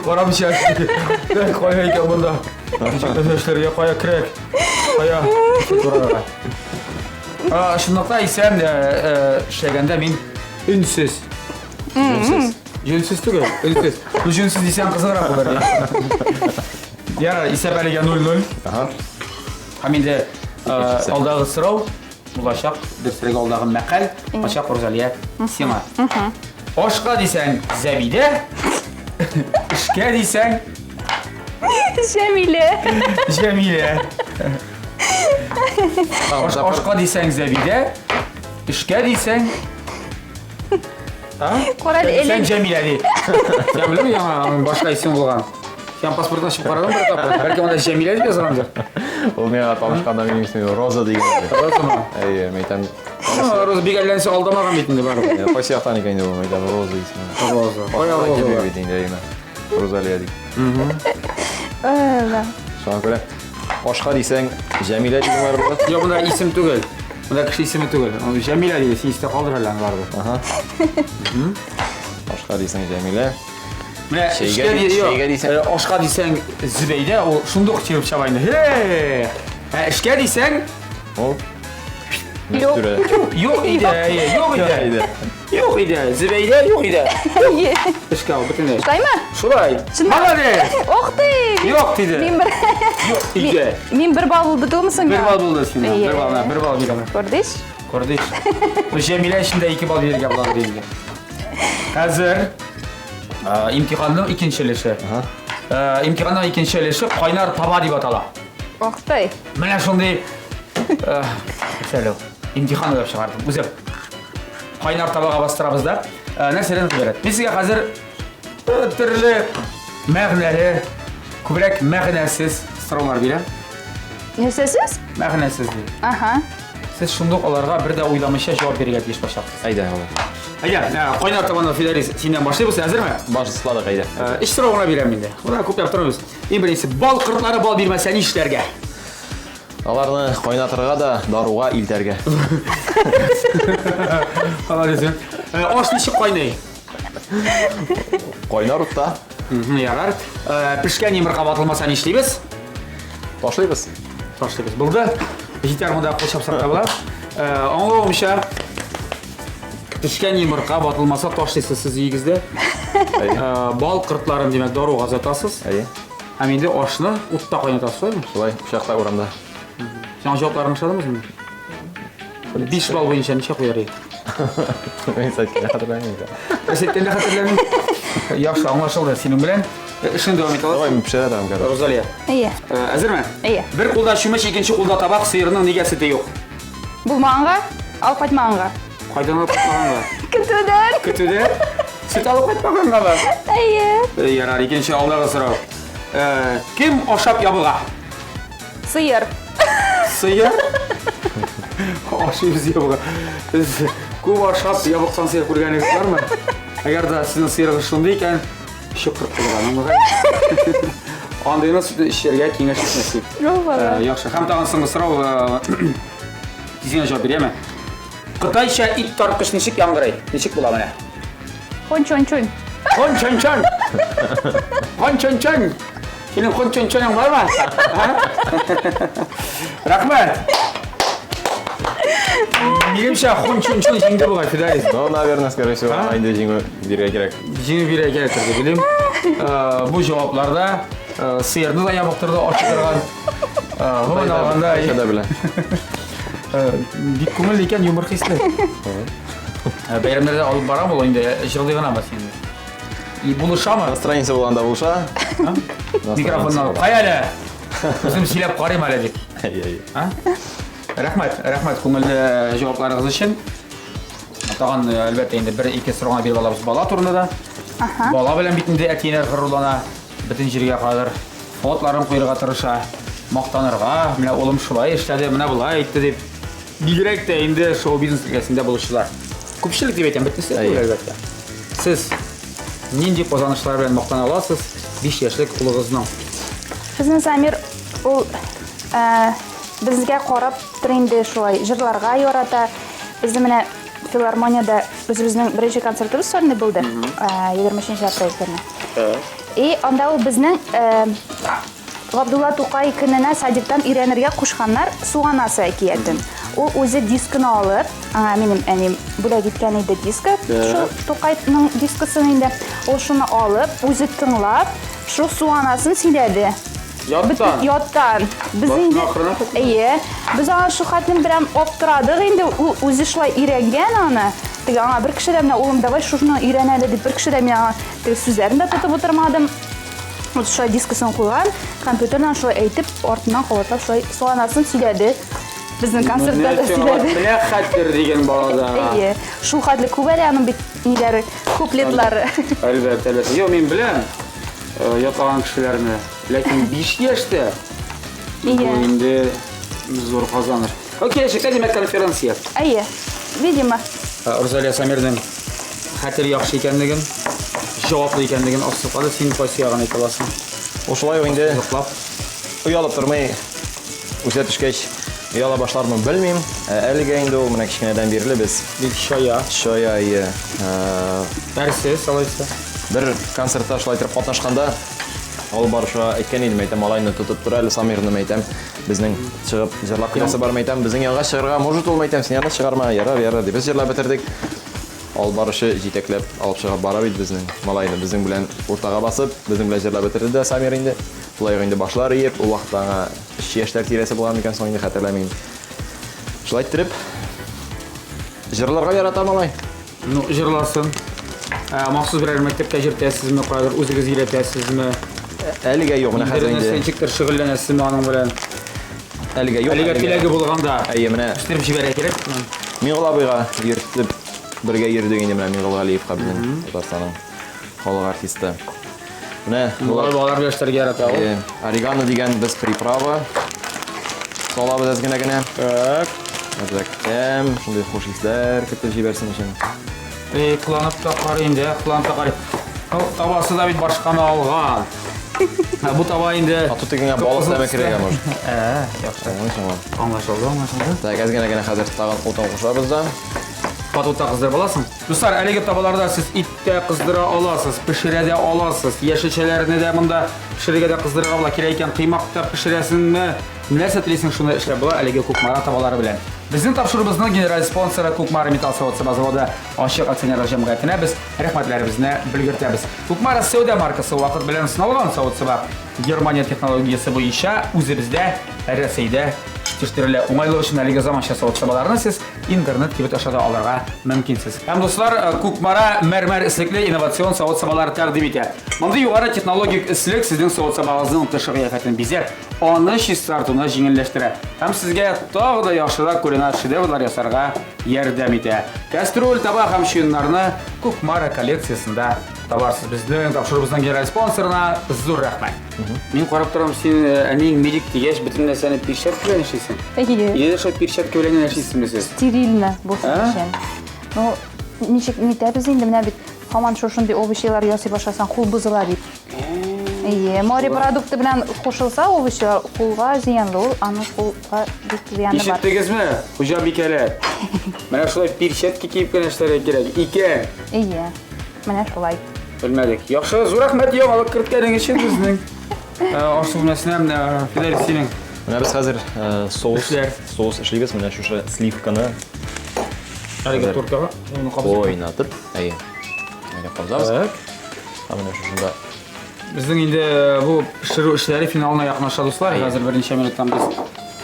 Карамча. Кая икән монда? Ничек нәрсә эшләргә, кая керәк? Кая? Турарга. А, Чынлыкта исә э, э, эшләгәндә мин өнсез. Җүнсез. Җүнсез түгел, өнсез. Ну, җүнсез дисәң кызыграк булыр. Ярар, исәп әлегә 0-0. Ага. Һәм инде э, Икенчесе. алдагы сорау булачак, дөресрәге алдагы мәкаль булачак Рузалия сиңа. Ашка дисәң Зәбидә, эшкә дисәң Җәмилә. Җәмилә. Аш, ашка дисәң Зәбидә, эшкә дисәң Кара әле, Сән Җәмилә ди. Син беләме яңа аның башка исем булган? Син паспортын ачып карадың бер тапкыр? Бәлки анда Җәмилә дип язгандыр. Ул миңа танышканда минем исемем Роза дигән иде. Розамы? Әйе, мин әйтәм. Роза бик әллә нәрсә алдамаган бит инде барыбер. Э, Кайсы яктан икән инде ул? Мин әйтәм, Роза исеме. Роза. Кая Башка Роза? килми бар? бит инде, әйеме. Розалия дип. Э, Шуңа күрә ашка дисәң, Җәмилә дигән бар була. Юк, монда исем түгел. Монда кеше исеме түгел. Ул Җәмилә диде, син истә калдыр әле аны барыбер. Ага. Ашка дисәң Җәмилә. Менә Чәйгә эшкә ди- ди- юк, чәйгә дисәң- э, ашка дисәң Зөбәйдә, ул шундук чыгып чаба инде. Хе! Ә эшкә дисәң, Ул Юк. Мәстүрә. юк иде, әйе, юк иде. Әйдә. Юк иде, Зөбәйдә юк иде. Әйе. Эшкә ул бөтенләй. Шулаймы? Шулай. Чынлап? Молодец! Ох ты! Юк диде. Мин бер Юк иде. Мин бер балл булды түгелме соң? Бер балл булды сиңа. Әйе. Бер балл, менә, бер балл бирәм. Күрдеш? Күрдеш. Бу Җәмилә өчен дә 2 балл бирергә була инде. Хәзер э, имтиханның икенче өлеше. Э, Имтиханның икенче өлеше кайнар таба дип атала. Ох ты! Менә шундый э, нәрсә ул? Имтихан уйлап чыгардым. Үзем. Кайнар табага бастырабыз да. Э, Нәрсәдән гыйбарәт? Мин сезгә хәзер э, төрле мәгънәле, күбрәк мәгънәсез сораулар бирәм. Нәрсәсез? Мәгънәсез ди. Ага. Сез шундук аларга бер дә уйламыйча җавап бирергә тиеш булачаксыз. Әйдә, алай. Әйдә, э, кайнар табаны Фидарис, синнән башлыйбыз, әзерме? Башладык, әйдә. Э, Өч сорау гына бирәм инде. Монда күпләп тормыйбыз. Иң беренчесе, бал кортлары бал бирмәсә нишләргә? Аларны кайнатырга да, даруга илтәргә. Молодец. Э, Аш ничек кайный? Кайнар утта Ярар. Э, Пешкән йомырка ватылмаса нишлибез? ташлыйбыз. Ташлыйбыз. Булды. Җитәр монда кул чапсак та була. Э, Аңлавымча, пешкән йомырка ватылмаса ташлыйсыз сез өегездә. Әйе. Э, Бал кортларын, димәк, даруга озатасыз. Әйе. Һәм инде ашны утта кайнатасыз, шулаймы? Шулай, пычакта урамда. Сиңа җавапларың ошадымы соң? 5 балл буенча ничә куяр идең? Мин әйткәндә хәтерләмим. Син әйткәндә хәтерләмим. Яхшы, аңлашылды синең белән. Эшне дәвам итә Давай аласың. мин пешерә торам, короче. Розалия. Әйе. Әзерме? Әйе. Бер кулда чүмеч, икенче кулда табак, сыерның нигә сөте юк? Булмаганга, алып кайтмаганга. Кайдан алып кайтмаганга? Көтүдән. Көтүдә сөт алып кайтмагангамы? Әйе. Ярар, икенче алдагы сорау. Кем ашап ябыга? Сыер. Сыер. Ашыйбыз ябыга. Без күп ашап ябыккан сыер күргәнегез бармы? Әгәр дә сезнең сыерыгыз шундый икән, чокыр кылган мөгаен. Андыйны сөтне эчәргә киңәш итмәс идем. Э, яхшы. Һәм тагын соңгы сорау, э, тиз генә җавап бирәме? Кытайча ит тарткыч ничек яңгырый? Ничек була менә? Хончон-чон. Хончон-чон. Хончон-чон. Синең хончон-чоның бармы? Рәхмәт. Минемчә, хончон-чон җиңде бугай, Фидарис. Ну, наверное, скорее всего, инде җиңү бирергә кирәк. Җиңү бирергә кирәктер дип уйлыйм. Бу җавапларда сыерны да ябыктырды, ашыктырган. Гомумән алганда, да белә. Бик күңелле икән, юмор хисле. Бәйрәмнәрдә алып барам ул инде, җырлый гынамы син? И булышамы? Настроениесе булганда булыша. Микрофонны алып. Кая әле? Үзем сөйләп карыйм әле дип. Әйе, әйе. Рәхмәт, рәхмәт күңелле җавапларыгыз өчен. Тагын, әлбәттә, инде бер-ике сорауны биреп алабыз бала турында да. Бала белән бит инде әти-әниләр горурлана, бөтен җиргә кадәр фотларын куярга тырыша, мактанырга, менә улым шулай эшләде, менә болай итте дип. Бигрәк тә инде шоу-бизнес өлкәсендә булучылар. Күпчелек дип әйтәм, бөтенесе түгел, әлбәттә. Сез нинди казанышлар белән мактана аласыз 5 яшьлек улыгызның? Безнең Самир ул э, безгә карап тор инде шулай җырларга ярата. Безне менә филармониядә үзебезнең беренче концертыбыз сольный булды, 23 апрель көнне. И анда ул безнең э, Габдулла Тукай көненә садиктан өйрәнергә кушканнар Су анасы әкиятен. Ул үзе дискыны алып, аңа минем әнием бүләк иткән иде диска, шул Тукайның дискысын инде. Ул шуны алып, үзе тыңлап, шул Су анасын сөйләде. Яттан. Яттан. Без инде Әйе. Без аңа шул хәтлем прям аптырадык инде, ул үзе шулай өйрәнгән аны. Теге аңа бер кеше дә менә улым, давай шушыны өйрән әле дип бер кеше дә мин аңа теге сүзләрен дә тотып утырмадым. Вот шулай дискысын куйган, компьютердан шулай әйтеп, артыннан кабатлап шулай суанасын сөйләде. Безнең концертта да сөйләде. Менә хәтер дигән балада. Әйе. Шул хәтле күп әле аның бит ниләре, куплетлары. Әлбәттә, әлбәттә. Юк, мин беләм э, ятлаган кешеләрне. Ләкин 5 яшьтә бу инде зур казаныш. Окей, киләчәктә димәк конференция. Әйе. Видимо. Э, Рузалия Самирның хәтер яхшы икәнлеген, җаваплы икәнлеген ассызыклады. Син кайсы ягын әйтә аласың? Ул шулай ук инде йоклап, оялып тормый, үсә төшкәч, ояла башлармы белмим. Ә әлегә инде ул менә кечкенәдән бирле без бик чая. Чая, әйе. Әрсез, алайса. Бер концертта шулай итеп катнашканда алып баручыга әйткән идем, әйтәм, малайны тотып тор әле, Самирны әйтәм, безнең чыгып җырлап киләсе бар, әйтәм, безнең янга чыгарга может ул, әйтәм, син янына чыгарма, ярар, ярар, дип без җырлап бетердек. Алып баручы җитәкләп алып чыгып бара бит безнең малайны. Безнең белән уртага басып, безнең белән җырлап бетерде дә Самир инде. Шулай ук инде башлар иеп, ул вакытта аңа өч яшьләр тирәсе булган микән соң инде хәтерләмим. Шулай иттереп, җырларга ярата малай. Ну, җырласын. Ә, махсус берәр мәктәпкә җөртәсезме, каядыр үзегез өйрәтәсезме? Әлегә юк, менә хәзер инде. Ничектер шөгыльләнәсезме аның белән? Әлегә юк. Әлегә теләге булганда. Әйе, менә. Үстереп җибәрә кирәк. Миңгол абыйга йөртеп бергә йөрдек инде менә Миңгол Галиевка безнең Татарстанның халык артисты. Менә болар балалар белән эшләргә ярата ул. Орегано дигән без приправа салабыз әз генә генә. Так. Әзрәк тәм, шундый хуш исләр кертеп җибәрсен өчен. Эй, кыланып та карый инде, кыланып та карый. Ну, табасы да бит башканы алган. Ә бу таба инде. А тут дигәнгә балык тәме керергә может. Ә, яхшы. Аңлашылды. Аңлашылды, аңлашылды. Так, әз генә генә хәзер тагын утын кушабыз да. Катутта кыздырып аласың. Дуслар, әлеге табаларда сез ит тә кыздыра аласыз, пешерә дә аласыз. Яшелчәләрне дә монда пешерергә дә кыздырырга була. Кирәк икән, коймак та пешерәсеңме? Нәрсә телисең, шуны эшләп була әлеге Кукмара табалары белән. Безнең тапшыруыбызның генераль спонсоры Кукмара металл савыт-саба заводы ачык акционерлык җәмгыятенә без рәхмәтләребезне белгертәбез. Кукмара сәүдә маркасы вакыт белән сыналган савыт-саба. Германия технологиясе буенча үзебездә, Рәсәйдә җитештерелә. Уңайлы өчен әлеге заманча савыт-сабаларны сез интернет кибет аша да алырга мөмкинсез. Һәм дуслар, э, Кукмара мәрмәр эслекле инновацион савыт-сабалар тәкъдим итә. Мондый югары технологик эслек сезнең савыт-сабагызның тышкы кыяфәтен бизәп, аны чистартуны җиңелләштерә һәм сезгә тагы да яхшырак кулинар шедеврлар ясарга ярдәм итә. Кастрюль, таба һәм чуеннарны Кукмара коллекциясендә Табарсыз безнең тапшыруыбызның генераль спонсорына зур рәхмәт. Мин карап торам, син әниең медик дигәч, бөтен нәрсәне перчатка белән эшлисең. Әйе. Өйдә дә шулай перчатка белән генә эшлисезме сез? Стерильно булсын Ә? өчен. Ну, ничек нитәбез инде, менә бит һаман шушындый овощилар ясый башласаң, кул бозыла бит. Әйе, морепродукты белән кушылса овощилар кулга зыянлы ул, аның кулга бик зыяны бар. Ишеттегезме, хуҗабикәләр? Менә шулай перчатка киеп кенә эшләргә кирәк. Икән. Әйе, менә шулай. Белмәдек. Яхшы, зур рәхмәт яңалык керткәнең өчен безнең. Аш бүлмәсенә менә Фидәл синең. Менә без хәзер соус, Эшләр. соус эшлибез. Менә шушы сливканы Әлеге Хәзер. торкага аны кабызып. кайнатып, әйе. Әле кабызабыз. Так. Һәм менә шушында Безнең инде бу пешерү эшләре финалына якынлаша, дуслар. Хәзер берничә минуттан без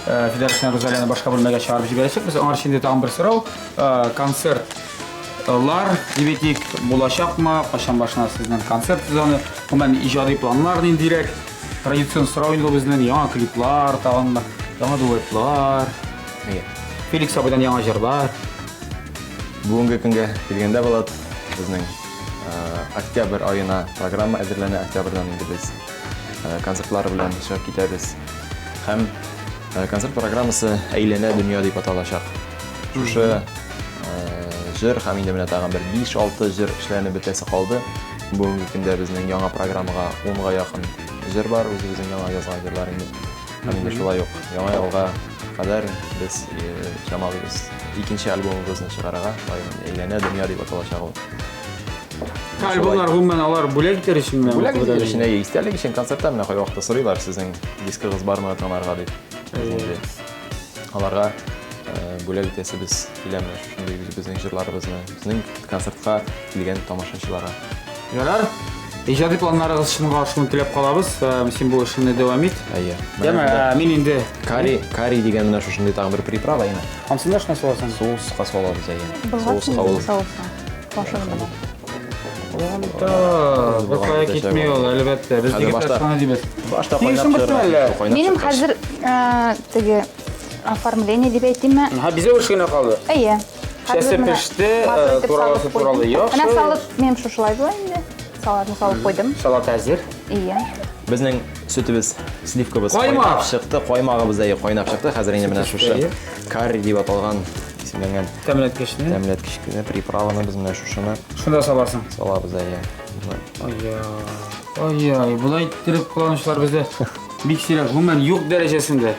Фидәл белән Рузалияне башка бүлмәгә чыгарып җибәрәчәкбез. Аңарчы инде тагын бер сорау. Концертлар дип әйтик, булачакмы? Кайчан башлана сезнең концерт сезоны? Гомумән, иҗади планнар ниндирәк? Традицион сорау инде ул безнең. Яңа клиплар, тагын яңа дуэтлар. Әйе. Феликс абыйдан яңа җырлар. Бүгенге көнгә килгәндә, Булат, безнең октябрь аена программа әзерләнә. Октябрьдән инде без концертлар белән чыгып китәбез. Һәм концерт программасы Әйләнә дөнья дип аталачак. Шушы җыр һәм инде менә тагын бер 5-6 җыр эшләнеп бетәсе калды. Бүгенге көндә безнең яңа программага 10-га якын җыр бар, үзебезнең яңа язган җырлар инде. Һәм инде шулай ук яңа елга кадәр без чамалыйбыз икенче альбомыбызны чыгарырга, шулай ук Әйләнә дөнья дип аталачак ул. Альбомнар гомумән алар бүләк итәр өченме? Бүләк итәр өчен, әйе, истәлек өчен концертта менә кайвакытта сорыйлар, сезнең дискыгыз бармы тыңларга дип. Без инде аларга бүләк итәсебез килә менә шушындый үзебезнең җырларыбызны, безнең концертка килгән тамашачыларга. Ярар. Иҗади планнарыгыз чынга ашуын теләп калабыз. Син бу эшеңне дәвам ит. Әйе. Яме, мин инде карри, карри дигән менә шушындый тагын бер приправа инде. Ансын да шуны саласың. Соуска салабыз, әйе. Соуска ул. Соуска. Кашыгы белән. Бер кая китми ул, әлбәттә. Без егетләр шуны дибез. Башта кайнап чыгарга. Минем хәзер теге оформление дип әйтимме? Ха, бизәү эше генә калды. Әйе. Шәсе пеште, туралысы туралы яхшы. Менә салып, минем шушылай була инде. Салатны салып куйдым. Салат әзер. Ие. Безнең сөтебез, сливкабыз кайнап чыкты, каймагыбыз да кайнап чыкты. Хәзер инде менә шушы карри дип аталган исемләнгән тәмләткечне, тәмләткечне, приправаны без менә шушыны шунда саласың. Салабыз, әйе. Ай-яй, ай-яй, болай иттереп кыланучылар бездә бик сирәк, гомумән юк дәрәҗәсендә.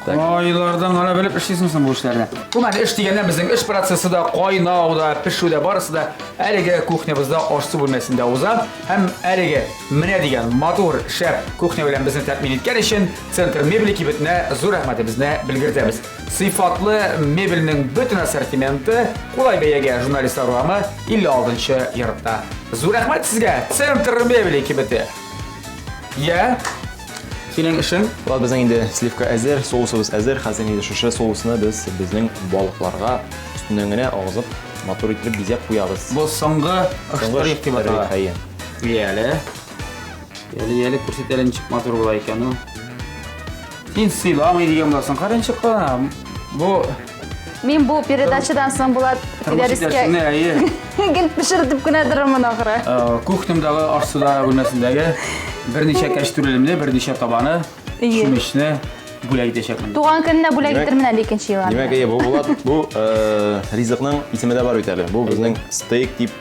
Айлардан гына белеп эшлисең соң бу эшләрне. Гомумән, эш дигәннән безнең эш процессы да, кайнау да, пешү дә барысы да әлеге кухнябызда аш-су бүлмәсендә уза. Һәм әлеге менә дигән матур, шәп кухня белән безне тәэмин иткән өчен Центр мебели кибетенә зур рәхмәтебезне белгертәбез. Сыйфатлы мебельнең бөтен ассортименты кулай бәягә Журналистлар урамы 56 нчы йортта. Зур рәхмәт сезгә, Центр мебели кибете! Я, синең эшең? Булат, безнең инде сливка әзер, соусыбыз әзер. Хәзер инде шушы соусны без безнең балыкларга өстеннән генә агызып, матур итеп бизәп куябыз. Бу соңгы штрих дип атала. Әйе. Яле. Яле, яле, күрсәт әле ничек матур була икән ул. Син сыйламый дигән буласың. Кара ничек кына. Бу Мин бу передачадан соң Булат Фидәрискә гел пешертеп кенә торырмын ахры. Кухнямдагы аш-суда бүлмәсендәге берничә кәчтүрелемне, берничә табаны, чүмечне бүләк итәчәкмен. Туган көненә бүләк итермен әле икенче елга. Димәк, әйе, бу Булат, бу ризыкның исеме дә бар бит әле. Бу безнең стейк дип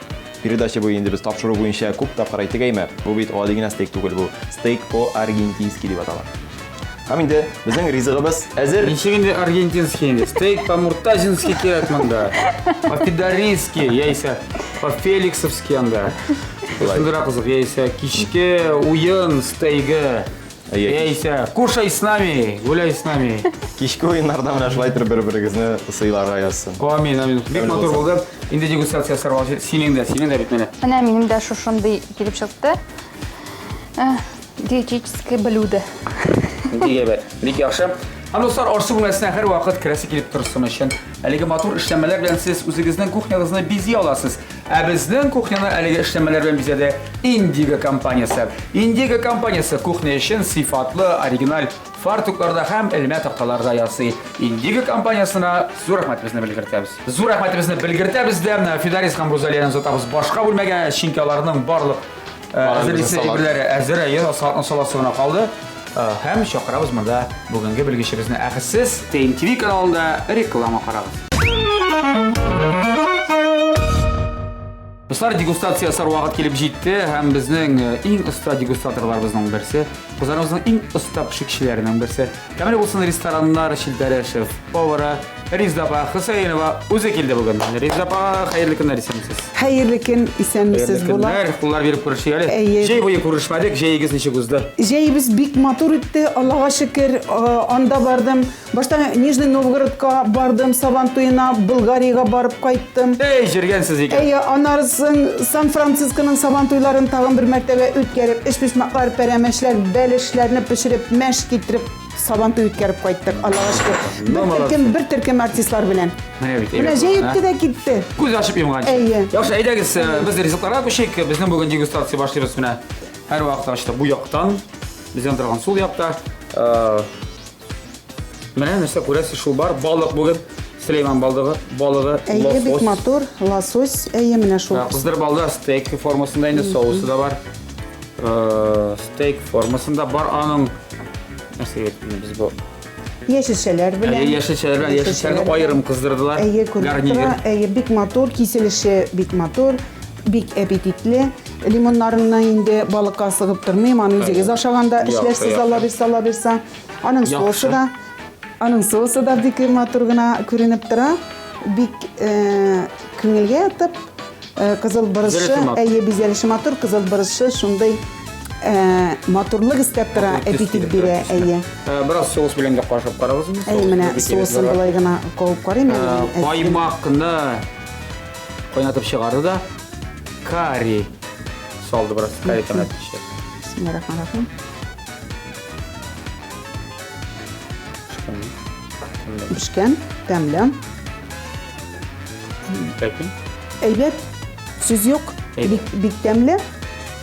передача буе инде без тапшыру буенча күп тапкыр әйттек әйме. Бу бит гади генә стейк түгел, бу стейк по-аргентински дип атала. Һәм инде безнең ризыгыбыз әзер. Ничек инде аргентинский инде? Стейк по-муртазински кирәк монда. По-фидарински, яисә по-феликсовски анда. Шундыйрак кызык, яисә кичке уен стейгы. Яисә кушай с нами, гуляй с нами. Кичке уеннарда менә шулай итеп бер-берегезне сыйларга язсын. Амин, амин. Бик матур булды. Инде дегустация ясарга синең дә, синең дә бит менә. Менә минем дә шушындый килеп чыкты. Диетическое блюдо. Бик әйбәт, бик яхшы. Һәм дуслар, аш-су бүлмәсенә һәрвакыт керәсе килеп торсын өчен, әлеге матур эшләнмәләр белән сез үзегезнең кухнягызны бизи аласыз. Ә безнең кухняны әлеге эшләнмәләр белән бизәде Индиго компаниясе. Индиго компаниясе кухня өчен сыйфатлы, оригиналь фартукларда һәм элмә такталарда ясый. Индиго компаниясенә зур рәхмәтебезне белгертәбез. Зур рәхмәтебезне белгертәбез дә, Фидарис һәм Рузалияне озатабыз башка бүлмәгә, чөнки аларның барлык әзерлисе әйберләре әзер, әйе, салатны саласы гына калды. Һәм чакырабыз монда бүгенге белгечебезне. Ә сез TMTV каналында реклама карагыз. Дуслар, дегустация ясар вакыт килеп җитте һәм безнең иң оста дегустаторларыбызның берсе, Казаныбызның иң оста пешекчеләренең берсе, Тәмле булсын рестораннар челтәре шеф-повары Риза апа Хөсәенова үзе килде бүген. Риза апа, хәерле көннәр, исәнмесез. Хәерле көн, исәнмесез, Булат. Хәерле көннәр, куллар биреп күрешик әле. Әйе. Җәй буе күрешмәдек, җәегез ничек узды? Җәебез бик матур үтте, Аллага шөкер, анда бардым. Башта Нижний Новгородка бардым, Сабан туена, Болгариягә барып кайттым. Эй, җиргәнсез икән. Әйе, аннары Сан-Францисконың Сабан туйларын тагын бер мәртәбә үткәреп, өчпочмаклар, пәрәмәчләр, бәлешләрне пешереп, мәш китереп, Сабантуй үткәреп кайттык, Аллага шөкер. Бер төркем, бер төркем артистлар белән. Менә бит. Менә җәй үтте дә китте. Күз ачып йомганчы. Әйе. Яхшы, әйдәгез, без ризыкларга күчик. Безнең бүген дегустация башлыйбыз менә. Һәр вакыт ачты бу яктан. Бездән торган сул якта. Менә нәрсә күрәсез, шул бар. Балык бүген. Сөләйман балыгы, балыгы, Әйе, бик матур, лосось. Әйе, менә шул. Кыздырып алды, стейк формасында инде соусы да бар. Стейк формасында бар аның. Нәрсә әйттем без бу? Яшелчәләр белән. Әйе, яшелчәләр белән, яшелчәләрне аерым кыздырдылар. Әйе, күренеп тора. Әйе, бик матур, киселеше бик матур, бик аппетитле. Лимоннарны инде балыкка сыгып тормыйм, аны үзегез ашаганда эшләрсез, Алла бирсә, Алла бирсә. Аның соусы да, аның соусы да бик матур гына күренеп тора. Бик күңелгә ятып, кызыл борычы, әйе, бизәлеше матур, кызыл борычы шундый матурлык өстәп тора, аппетит бирә, әйе. Бераз соус белән дә кашып карагыз инде. Әйе, менә соусын болай гына кабып карыйм әле. Каймакны кайнатып чыгарды да, карри салды бераз, карри тәмләткече. Бисмиллахир-рахманир-рахим. Пешкән, тәмле. Ләкин? Әйбәт, сүз юк. Бик, бик тәмле.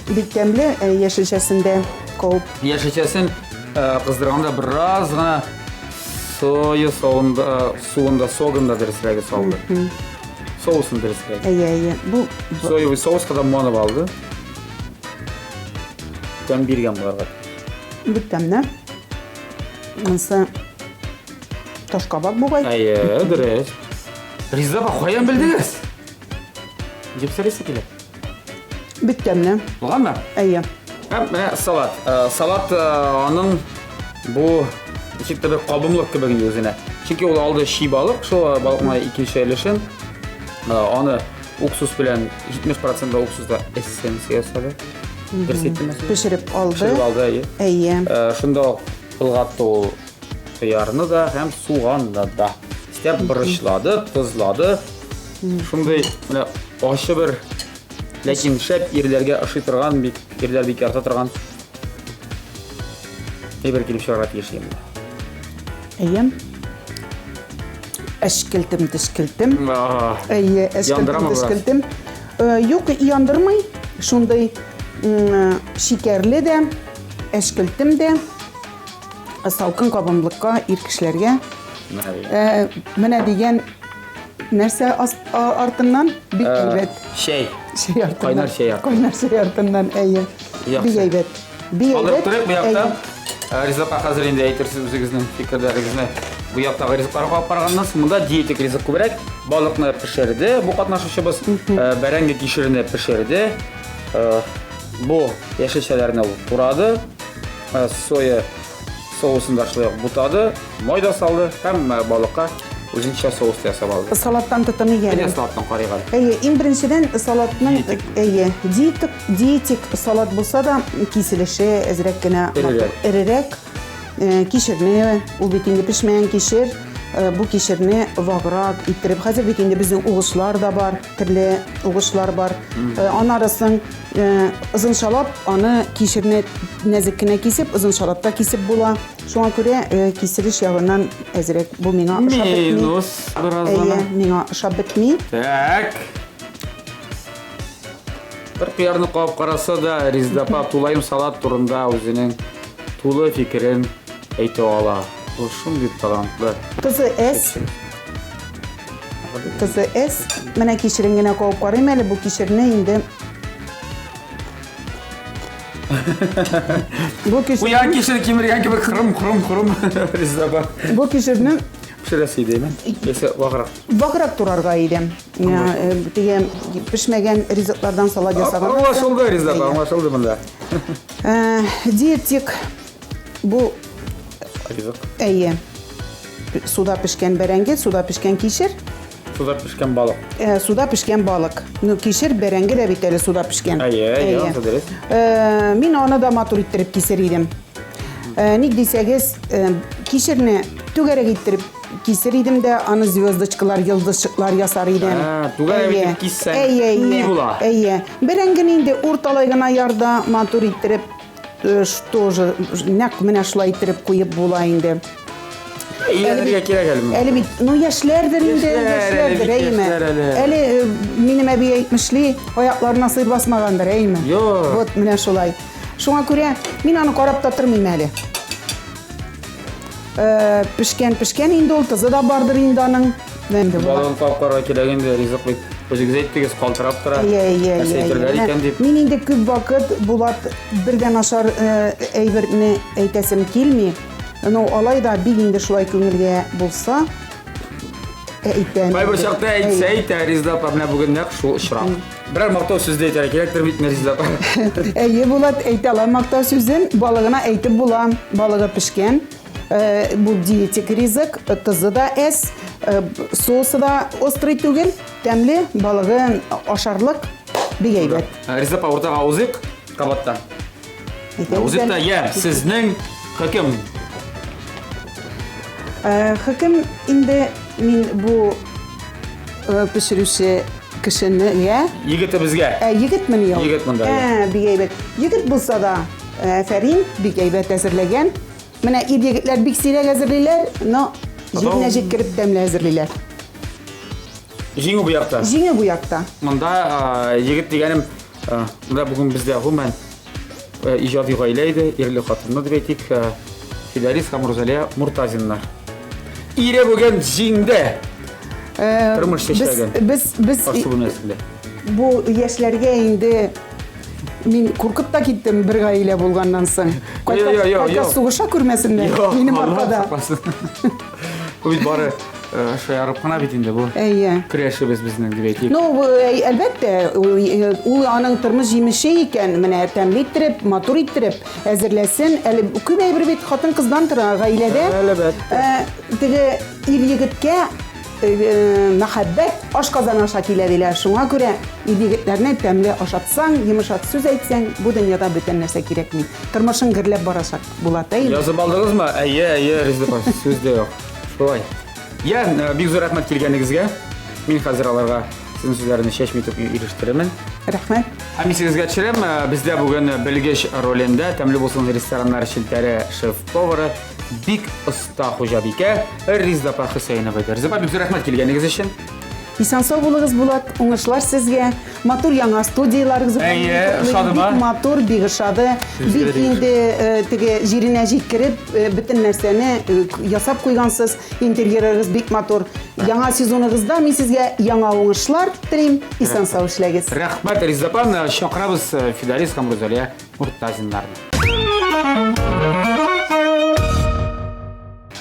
Бик тәмле, э, яшелчәсен дә кабып. Яшелчәсен э, кыздырганда бераз гына соя соуында, суында, согында дөресрәге салды. Соусын дөресрәге. Әйе, әйе. Бу соевый соуска да манып алды. Тәм биргән боларга. Бик тәмле. Монысы ташкабак бугай. Әйе, дөрес. Риза апа, каян белдегез? Дип сорыйсы килә. Бик тәмле. Булганмы? Әйе. Һәм менә салат. Э, салат э, аның бу ничек тә бер кабымлык кебек инде үзенә. Чөнки ул алды чи балык, шул балыкның икенче өлешен. Э, аны уксус белән 70% уксуста эссенция ясады. Дөрес әйттемме? Пешереп алды. Пешереп алды, әйе. Әйе. Э, шунда ук былгатты ул кыярны да һәм суганны да. Истәп борычлады, тозлады. Шундый менә ачы бер, ләкин шәп ирләргә ошый торган, бик ирләр бик ярата торган әйбер килеп чыгарга тиеш инде. Әйе. Әшкелтем, тешкелтем. Әйе, әшкелтем, тешкелтем. Э, юк, яндырмый. Шундый шикәрле дә, әшкелтем дә. Салкын кабымлыкка ир кешеләргә. Э, менә дигән нәрсә артыннан бик э, әйбәт. Чәй. Чәй артыннан. Кайнар чәй артыннан. Кайнар чәй артыннан, әйе. Бик әйбәт. Бик әйбәт. Торыйк бу якта. Риза апа, хәзер инде әйтерсез үзегезнең фикерләрегезне. Бу яктагы ризыкларга карап караганнан соң, монда диетик ризык күбрәк. Балыкны пешерде бу катнашучыбыз, бәрәңге кишерне пешерде. Бу яшелчәләрне ул турады. Соя соусын да шулай ук бутады, май да салды һәм балыкка үзенчә соус та ясап алды. Салаттан тотыныйк әле. Әйдә салаттан карыйк әле. Әйе, иң беренчедән салатның әйе, диетик, диетик салат булса да, киселеше әзрәк кенә эрерәк. Эрерәк. Э, кишерне, ул бит инде пешмәгән кишер, э, бу кишерне ваграк иттереп, хәзер бит инде безнең угычлар да бар, төрле угычлар бар. Э, анарысын озынчалап, аны кишерне нәзек кенә кисеп, озынчалап та кисеп була. Шуңа күрә киселеш ягыннан әзрәк бу миңа ошап бетми. Минус бераз гына. Әйе, миңа ошап бетми. Так. Бер кыярны кабып караса да, Резеда апа тулаем салат турында үзенең тулы фикерен әйтә ала. Ул шундый талантлы. Тозы әз. Тозы әз. Менә кишерен генә кабып карыйм әле, бу кишерне инде. Бу кишер. Куян кишер кимергән кебек хрум хрум хрум Резеда апа. Бу кишерне пешерәсе иде, әйме? Яисә ваграк. Ваграк турарга иде. Теге пешмәгән ризыклардан салат ясаган. Аңлашылды, Резеда апа, аңлашылды монда. Диетик бу ризык. Әйе. Суда пешкән бәрәңге, суда пешкән кишер. Суда пешкән балык. Суда пешкән балык. Ну, кишер, бәрәңге дә бит әле суда пешкән. Әйе, әйе, анысы дөрес. Мин аны да матур иттереп кисер идем. Ник дисәгез, кишерне түгәрәк иттереп кисер идем дә, аны звездочкалар, йолдызчыклар ясар идем. Түгәрәк итеп киссәң, ни була? Әйе. Бәрәңгене инде урталай гына ярда матур иттереп, тоже нәкъ менә шулай иттереп куеп була инде. Өйләнергә кирәк әле моңа. Әле бит, ну яшьләрдер инде, яшьләрдер, әйеме? Әле минем әби әйтмешли, аякларына сыер басмагандыр, әйеме? Юк. Вот менә шулай. Шуңа күрә мин аны карап та тормыйм әле. Пешкән, пешкән инде ул, тозы да бардыр инде аның. Инде була. Балыгын кабып карарга кирәк инде, ризык бит. Үзегез әйттегез, калтырап тора. Әйе, әйе, Нәрсә әйе. әйтерләр икән дип. Мин инде күп вакыт Булат бер дә начар әйберне әйтәсем килми. Ну, алай да бик инде шулай күңелгә булса, әйтәм. Кайбер чакта әйтсә әйтә, Резеда апа, менә бүген нәкъ шул очрак. Берәр мактау сүзе дә әйтергә кирәктер бит, Резеда апа. Әйе, Булат, әйтә алам мактау сүзен. Балыгына әйтеп була. Балыгы пешкән. Бу диетик ризык, тозы да әз, соусы да острый түгел, тәмле, балыгы ашарлык, бик әйбәт. Резеда апа, уртага узыйк кабаттан. Узыйк та, я, сезнең хөкем. Хөкем инде мин бу пешерүче кешенегә. Егетебезгә. Егетмени ул? Егет монда. Бик әйбәт. Егет булса да, афәрин, бик әйбәт әзерләгән. Менә ир-егетләр бик сирәк әзерлиләр, но җиренә җиткереп тәмле әзерлиләр. Җиңү бу якта. Җиңү бу якта. Монда егет дигәнем, монда бүген бездә гомумән иҗади гаилә иде, ирле-хатынлы дип әйтик, Фидарис һәм Рузалия Муртазиннар. Ире бүген җиңде. Тормыш чәчәген. Без без Аш бүлмәсендә. Бу яшьләргә инде мин куркып та киттем бер гаилә булганнан соң. Кайта сугыша күрмәсеннәр минем аркада. Бу бит бары шаярып кына бит инде бу. Әйе. Көрәшебез безнең дип әйтик. Ну, әлбәттә, ул аның тормыш җимеше икән, менә тәмле иттереп, матур иттереп әзерләсен. Әле күп әйбер бит хатын-кыздан тора гаиләдә. Әлбәттә. Теге ир-егеткә мәхәббәт ашказан аша килә диләр. Шуңа күрә ир-егетләрне тәмле ашатсаң, йомшак сүз әйтсәң, бу дөньяда бүтән нәрсә кирәкми. Тормышың гөрләп барачак була, әйеме? Язып алдыгызмы? Әйе, әйе, Резеда апа, сүз дә юк. Шулай. Я, бик зур рәхмәт килгәнегезгә. Мин хәзер аларга сезнең сүзләрне чәчми түкми ирештерермен. Рәхмәт. Һәм исегезгә төшерәм, бездә бүген белгеч ролендә тәмле булсын рестораннар челтәре шеф-повары бик оста хуҗабикә Резеда апа Хөсәенова иде. Резеда апа, бик зур рәхмәт килгәнегез өчен. Исән-сау булыгыз, Булат. Уңышлар сезгә. Матур яңа студияләрегез белән Әйе, котлыйм. ошадымы? Бик матур, бик ошады. Сезгә Бик дә инде теге җиренә җиткереп, бөтен нәрсәне ясап куйгансыз. Интерьерыгыз бик матур. Яңа сезоныгызда мин сезгә яңа уңышлар телим. Исән-сау эшләгез. Рәхмәт, Резеда апа. Чакырабыз Фидарис һәм Рузалия Муртазиннарны.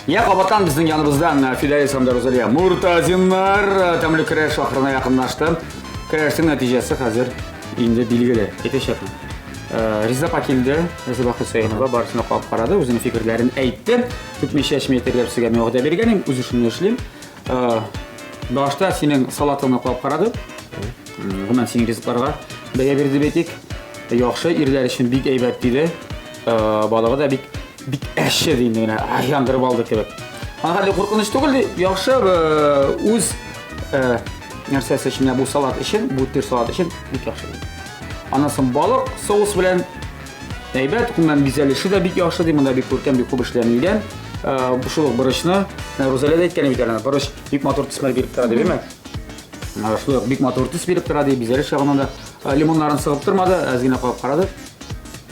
Я кабаттан безнең яныбыздан Фидарис һәм Рузалия Муртазиннар тәмле көрәш ахырына якынлашты. Көрәшнең нәтиҗәсе хәзер инде билгеле. Әйтәчәкмен. Резеда апа килде, Резеда апа Хөсәенова барысына кабып карады, үзенең фикерләрен әйтте. Түкми чәчми әйтергә сезгә мин вәгъдә биргән идем, үз эшемне эшлим. Башта синең салатыңны кабып карады. Гомумән синең ризыкларга бәя бирде дип әйтик. Яхшы, ирләр өчен бик әйбәт диде. Балыгы да бик бик әче ди инде менә, яндырып алды кебек. Аны хәтле куркыныч түгел ди, яхшы үз нәрсәсе өчен, менә бу салат өчен, бу төр салат өчен бик яхшы ди. Аннан соң балык соус белән әйбәт, гомумән бизәлеше дә бик яхшы ди, монда бик күркәм, бик күп эшләнелгән. Шул ук борычны, Рузалия дә әйткән бит әле, борыч бик матур төсмер биреп тора дип, әйме? Шул ук бик матур төс биреп тора ди, бизәлеш ягыннан да. Лимоннарын сыгып тормады, әз генә кабып карады.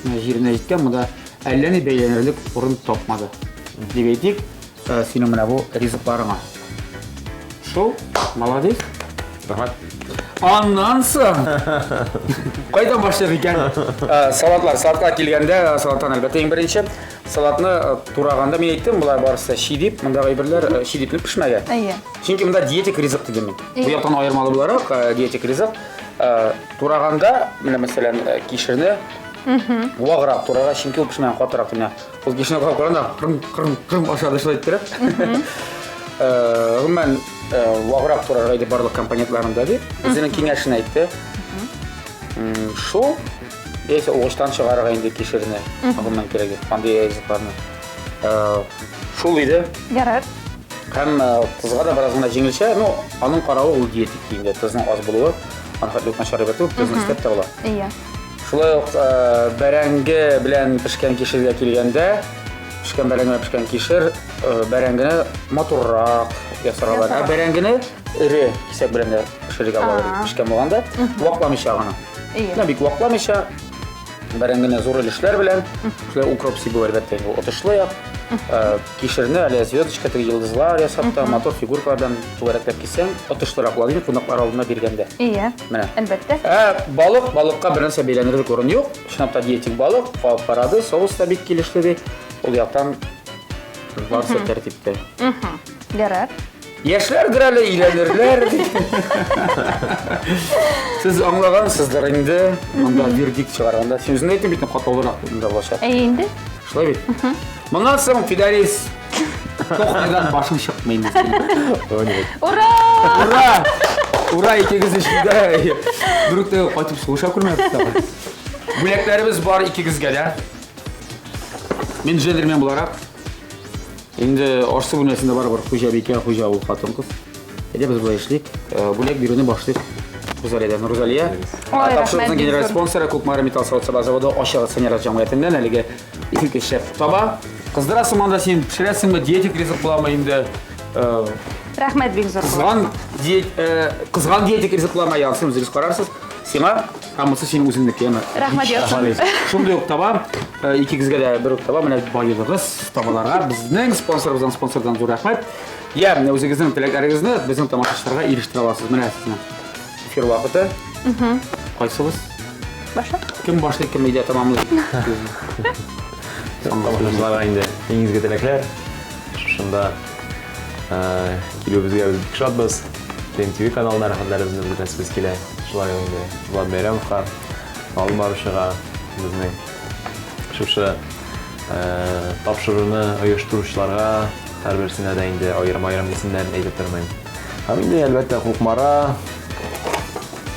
Менә җиренә җиткән, монда әллә ни бәйләнерлек урын тапмады. Дип әйтик, синең менә бу ризыкларыңа. Шул, молодец. Рәхмәт. Аннан соң кайдан башлыйк икән? Салатлар, салатка килгәндә, салаттан әлбәттә иң беренче салатны тураганда мин әйттем, болар барысы чи дип, мондагы әйберләр чи дип пешмәгән. Әйе. Чөнки монда диетик ризык дидем мин. Бу яктан аермалы буларак, диетик ризык. Тураганда, менә мәсәлән, кишерне ваграк турарга, чөнки ул пешмәгән катырак менә. Ул кишерне карап караганда кырым кырым кырым ашады шулай иттереп. Гомумән, ваграк турарга иде барлык компонентларын да дип, үзенең киңәшен әйтте. Шул, яисә угычтан чыгарырга инде кишерне, гомумән кирәк юк, андый ризыкларны. Шул иде. Ярар. Һәм тозга да бераз гына җиңелчә, ну, аның каравы ул диетик инде, тозның аз булуы, аны хәтле үк начар әйбер түгел, тозны өстәп тә була. Иә. Шулай ук бәрәңге белән пешкән кишергә килгәндә, пешкән бәрәңге белән пешкән кишер, бәрәңгене матуррак ясарга була. Ә бәрәңгене эре кисәк белән дә пешерергә була, пешкән булганда, вакламыйча гына. Иә. Бик вакламыйча, бәрәңгене зур өлешләр белән, шулай укроп сибү әлбәттә инде отышлы як. Кишерне әле звездочка теге йолдызлар ясап та, матур фигуркалардан түгәрәкләп киссәң, отышлырак була инде кунаклар алдына биргәндә. Ия. Менә. Әлбәттә. Ә балык, балыкка бернәрсә бәйләнерлек урын юк. Чынлап та диетик балык, кабып карады, соус та бик килеште ди. Ул яктан барысы тәртиптә. Ярар. Яшьләрдер әле, өйләнерләр. Сез аңлагансыздыр инде, монда вердикт чыгарганда. Син үзең дә әйттең бит, катлаулырак монда булачак. Әйе инде. Шулай бит. Моннан соң Фидарис кухнядан башың чыкмый инде. Ура! Ура! Ура, икегез өчен дә. Берүк тә кайтып сугыша күрмәдек тагы. Бүләкләребез бар икегезгә дә. Мин джентльмен буларак Инде аш-су бүлмәсендә барыбер хуҗабикә, хуҗа ул хатын-кыз. Әйдә без болай эшлик. Бүләк бирүне башлыйк. Рузалиядән. Рузалия, тапшыруыбызның генераль спонсоры Кукмара металл савыт-саба заводы ачык акционерлык җәмгыятеннән әлеге ике шәп таба. Кыздырасың анда син, пешерәсеңме, диетик ризык буламы инде? Рәхмәт бик зур. Кызган диет, кызган диетик ризык буламы, янсын үзегез карарсыз. Сиңа Һәм монысы синең үзеңнеке, яме. Рәхмәт, Ялчын. Шундый ук таба, икегезгә дә бер үк таба, менә баедыгыз табаларга. Безнең спонсорыбыздан, спонсордан зур рәхмәт. Я, менә үзегезнең теләкләрегезне безнең тамашачыларга ирештерә аласыз. Менә сезнең эфир вакыты. Кайсыбыз? Башла. Кем башлый, кем өйдә тәмамлый? Тамашачыларга инде иң изге теләкләр. Шушында килүебезгә без бик шатбыз. ТМТВ каналына рәхмәтләребезне белдерәсебез килә. Шулай ук инде Влад Бәйрәмовка, алып баручыга, безнең шушы тапшыруны оештыручыларга һәрберсенә дә инде аерым-аерым исемнәрен әйтеп тормыйм. Һәм инде, әлбәттә, Кукмара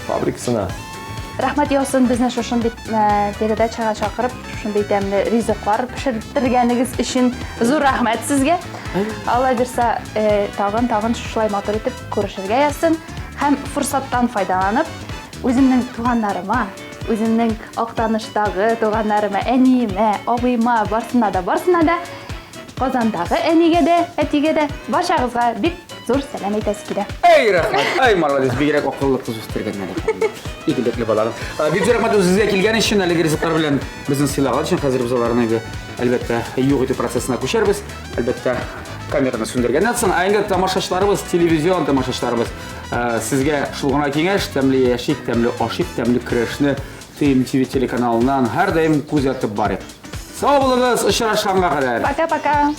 фабрикасына. Рәхмәт яусын безне шушындый передачага чакырып, шушындый тәмле ризыклар пешертергәнегез өчен зур рәхмәт сезгә. Алла бирса, тагын тагын шушылай матур итеп күрешергә язсын. Һәм форсаттан файдаланып, үземнең туганнарыма, үземнең Актаныштагы туганнарыма, әниемә, абыема, барсына да, барсына да, Казандагы әнигә дә, әтигә дә, барчагызга бик зур сәлам әйтәсе килә. Әй, рәхмәт! Әй, молодец, бигрәк акыллы кыз үстергәннәр. Игелекле балалар. Бик зур рәхмәт үзегезгә килгән өчен, әлеге ризыклар белән безне сыйлаган өчен. Хәзер без аларны инде, әлбәттә, юк итү процессына күчәрбез. Әлбәттә, камераны сүндергәннән соң, ә инде тамашачыларыбыз, телевизион тамашачыларыбыз, сезгә шул гына киңәш, тәмле яшик, тәмле ашыйк, тәмле көрәшне ТМТВ телеканалыннан һәрдаим күзәтеп барыйк. Сау булыгыз, очрашканга кадәр. Пока-пока.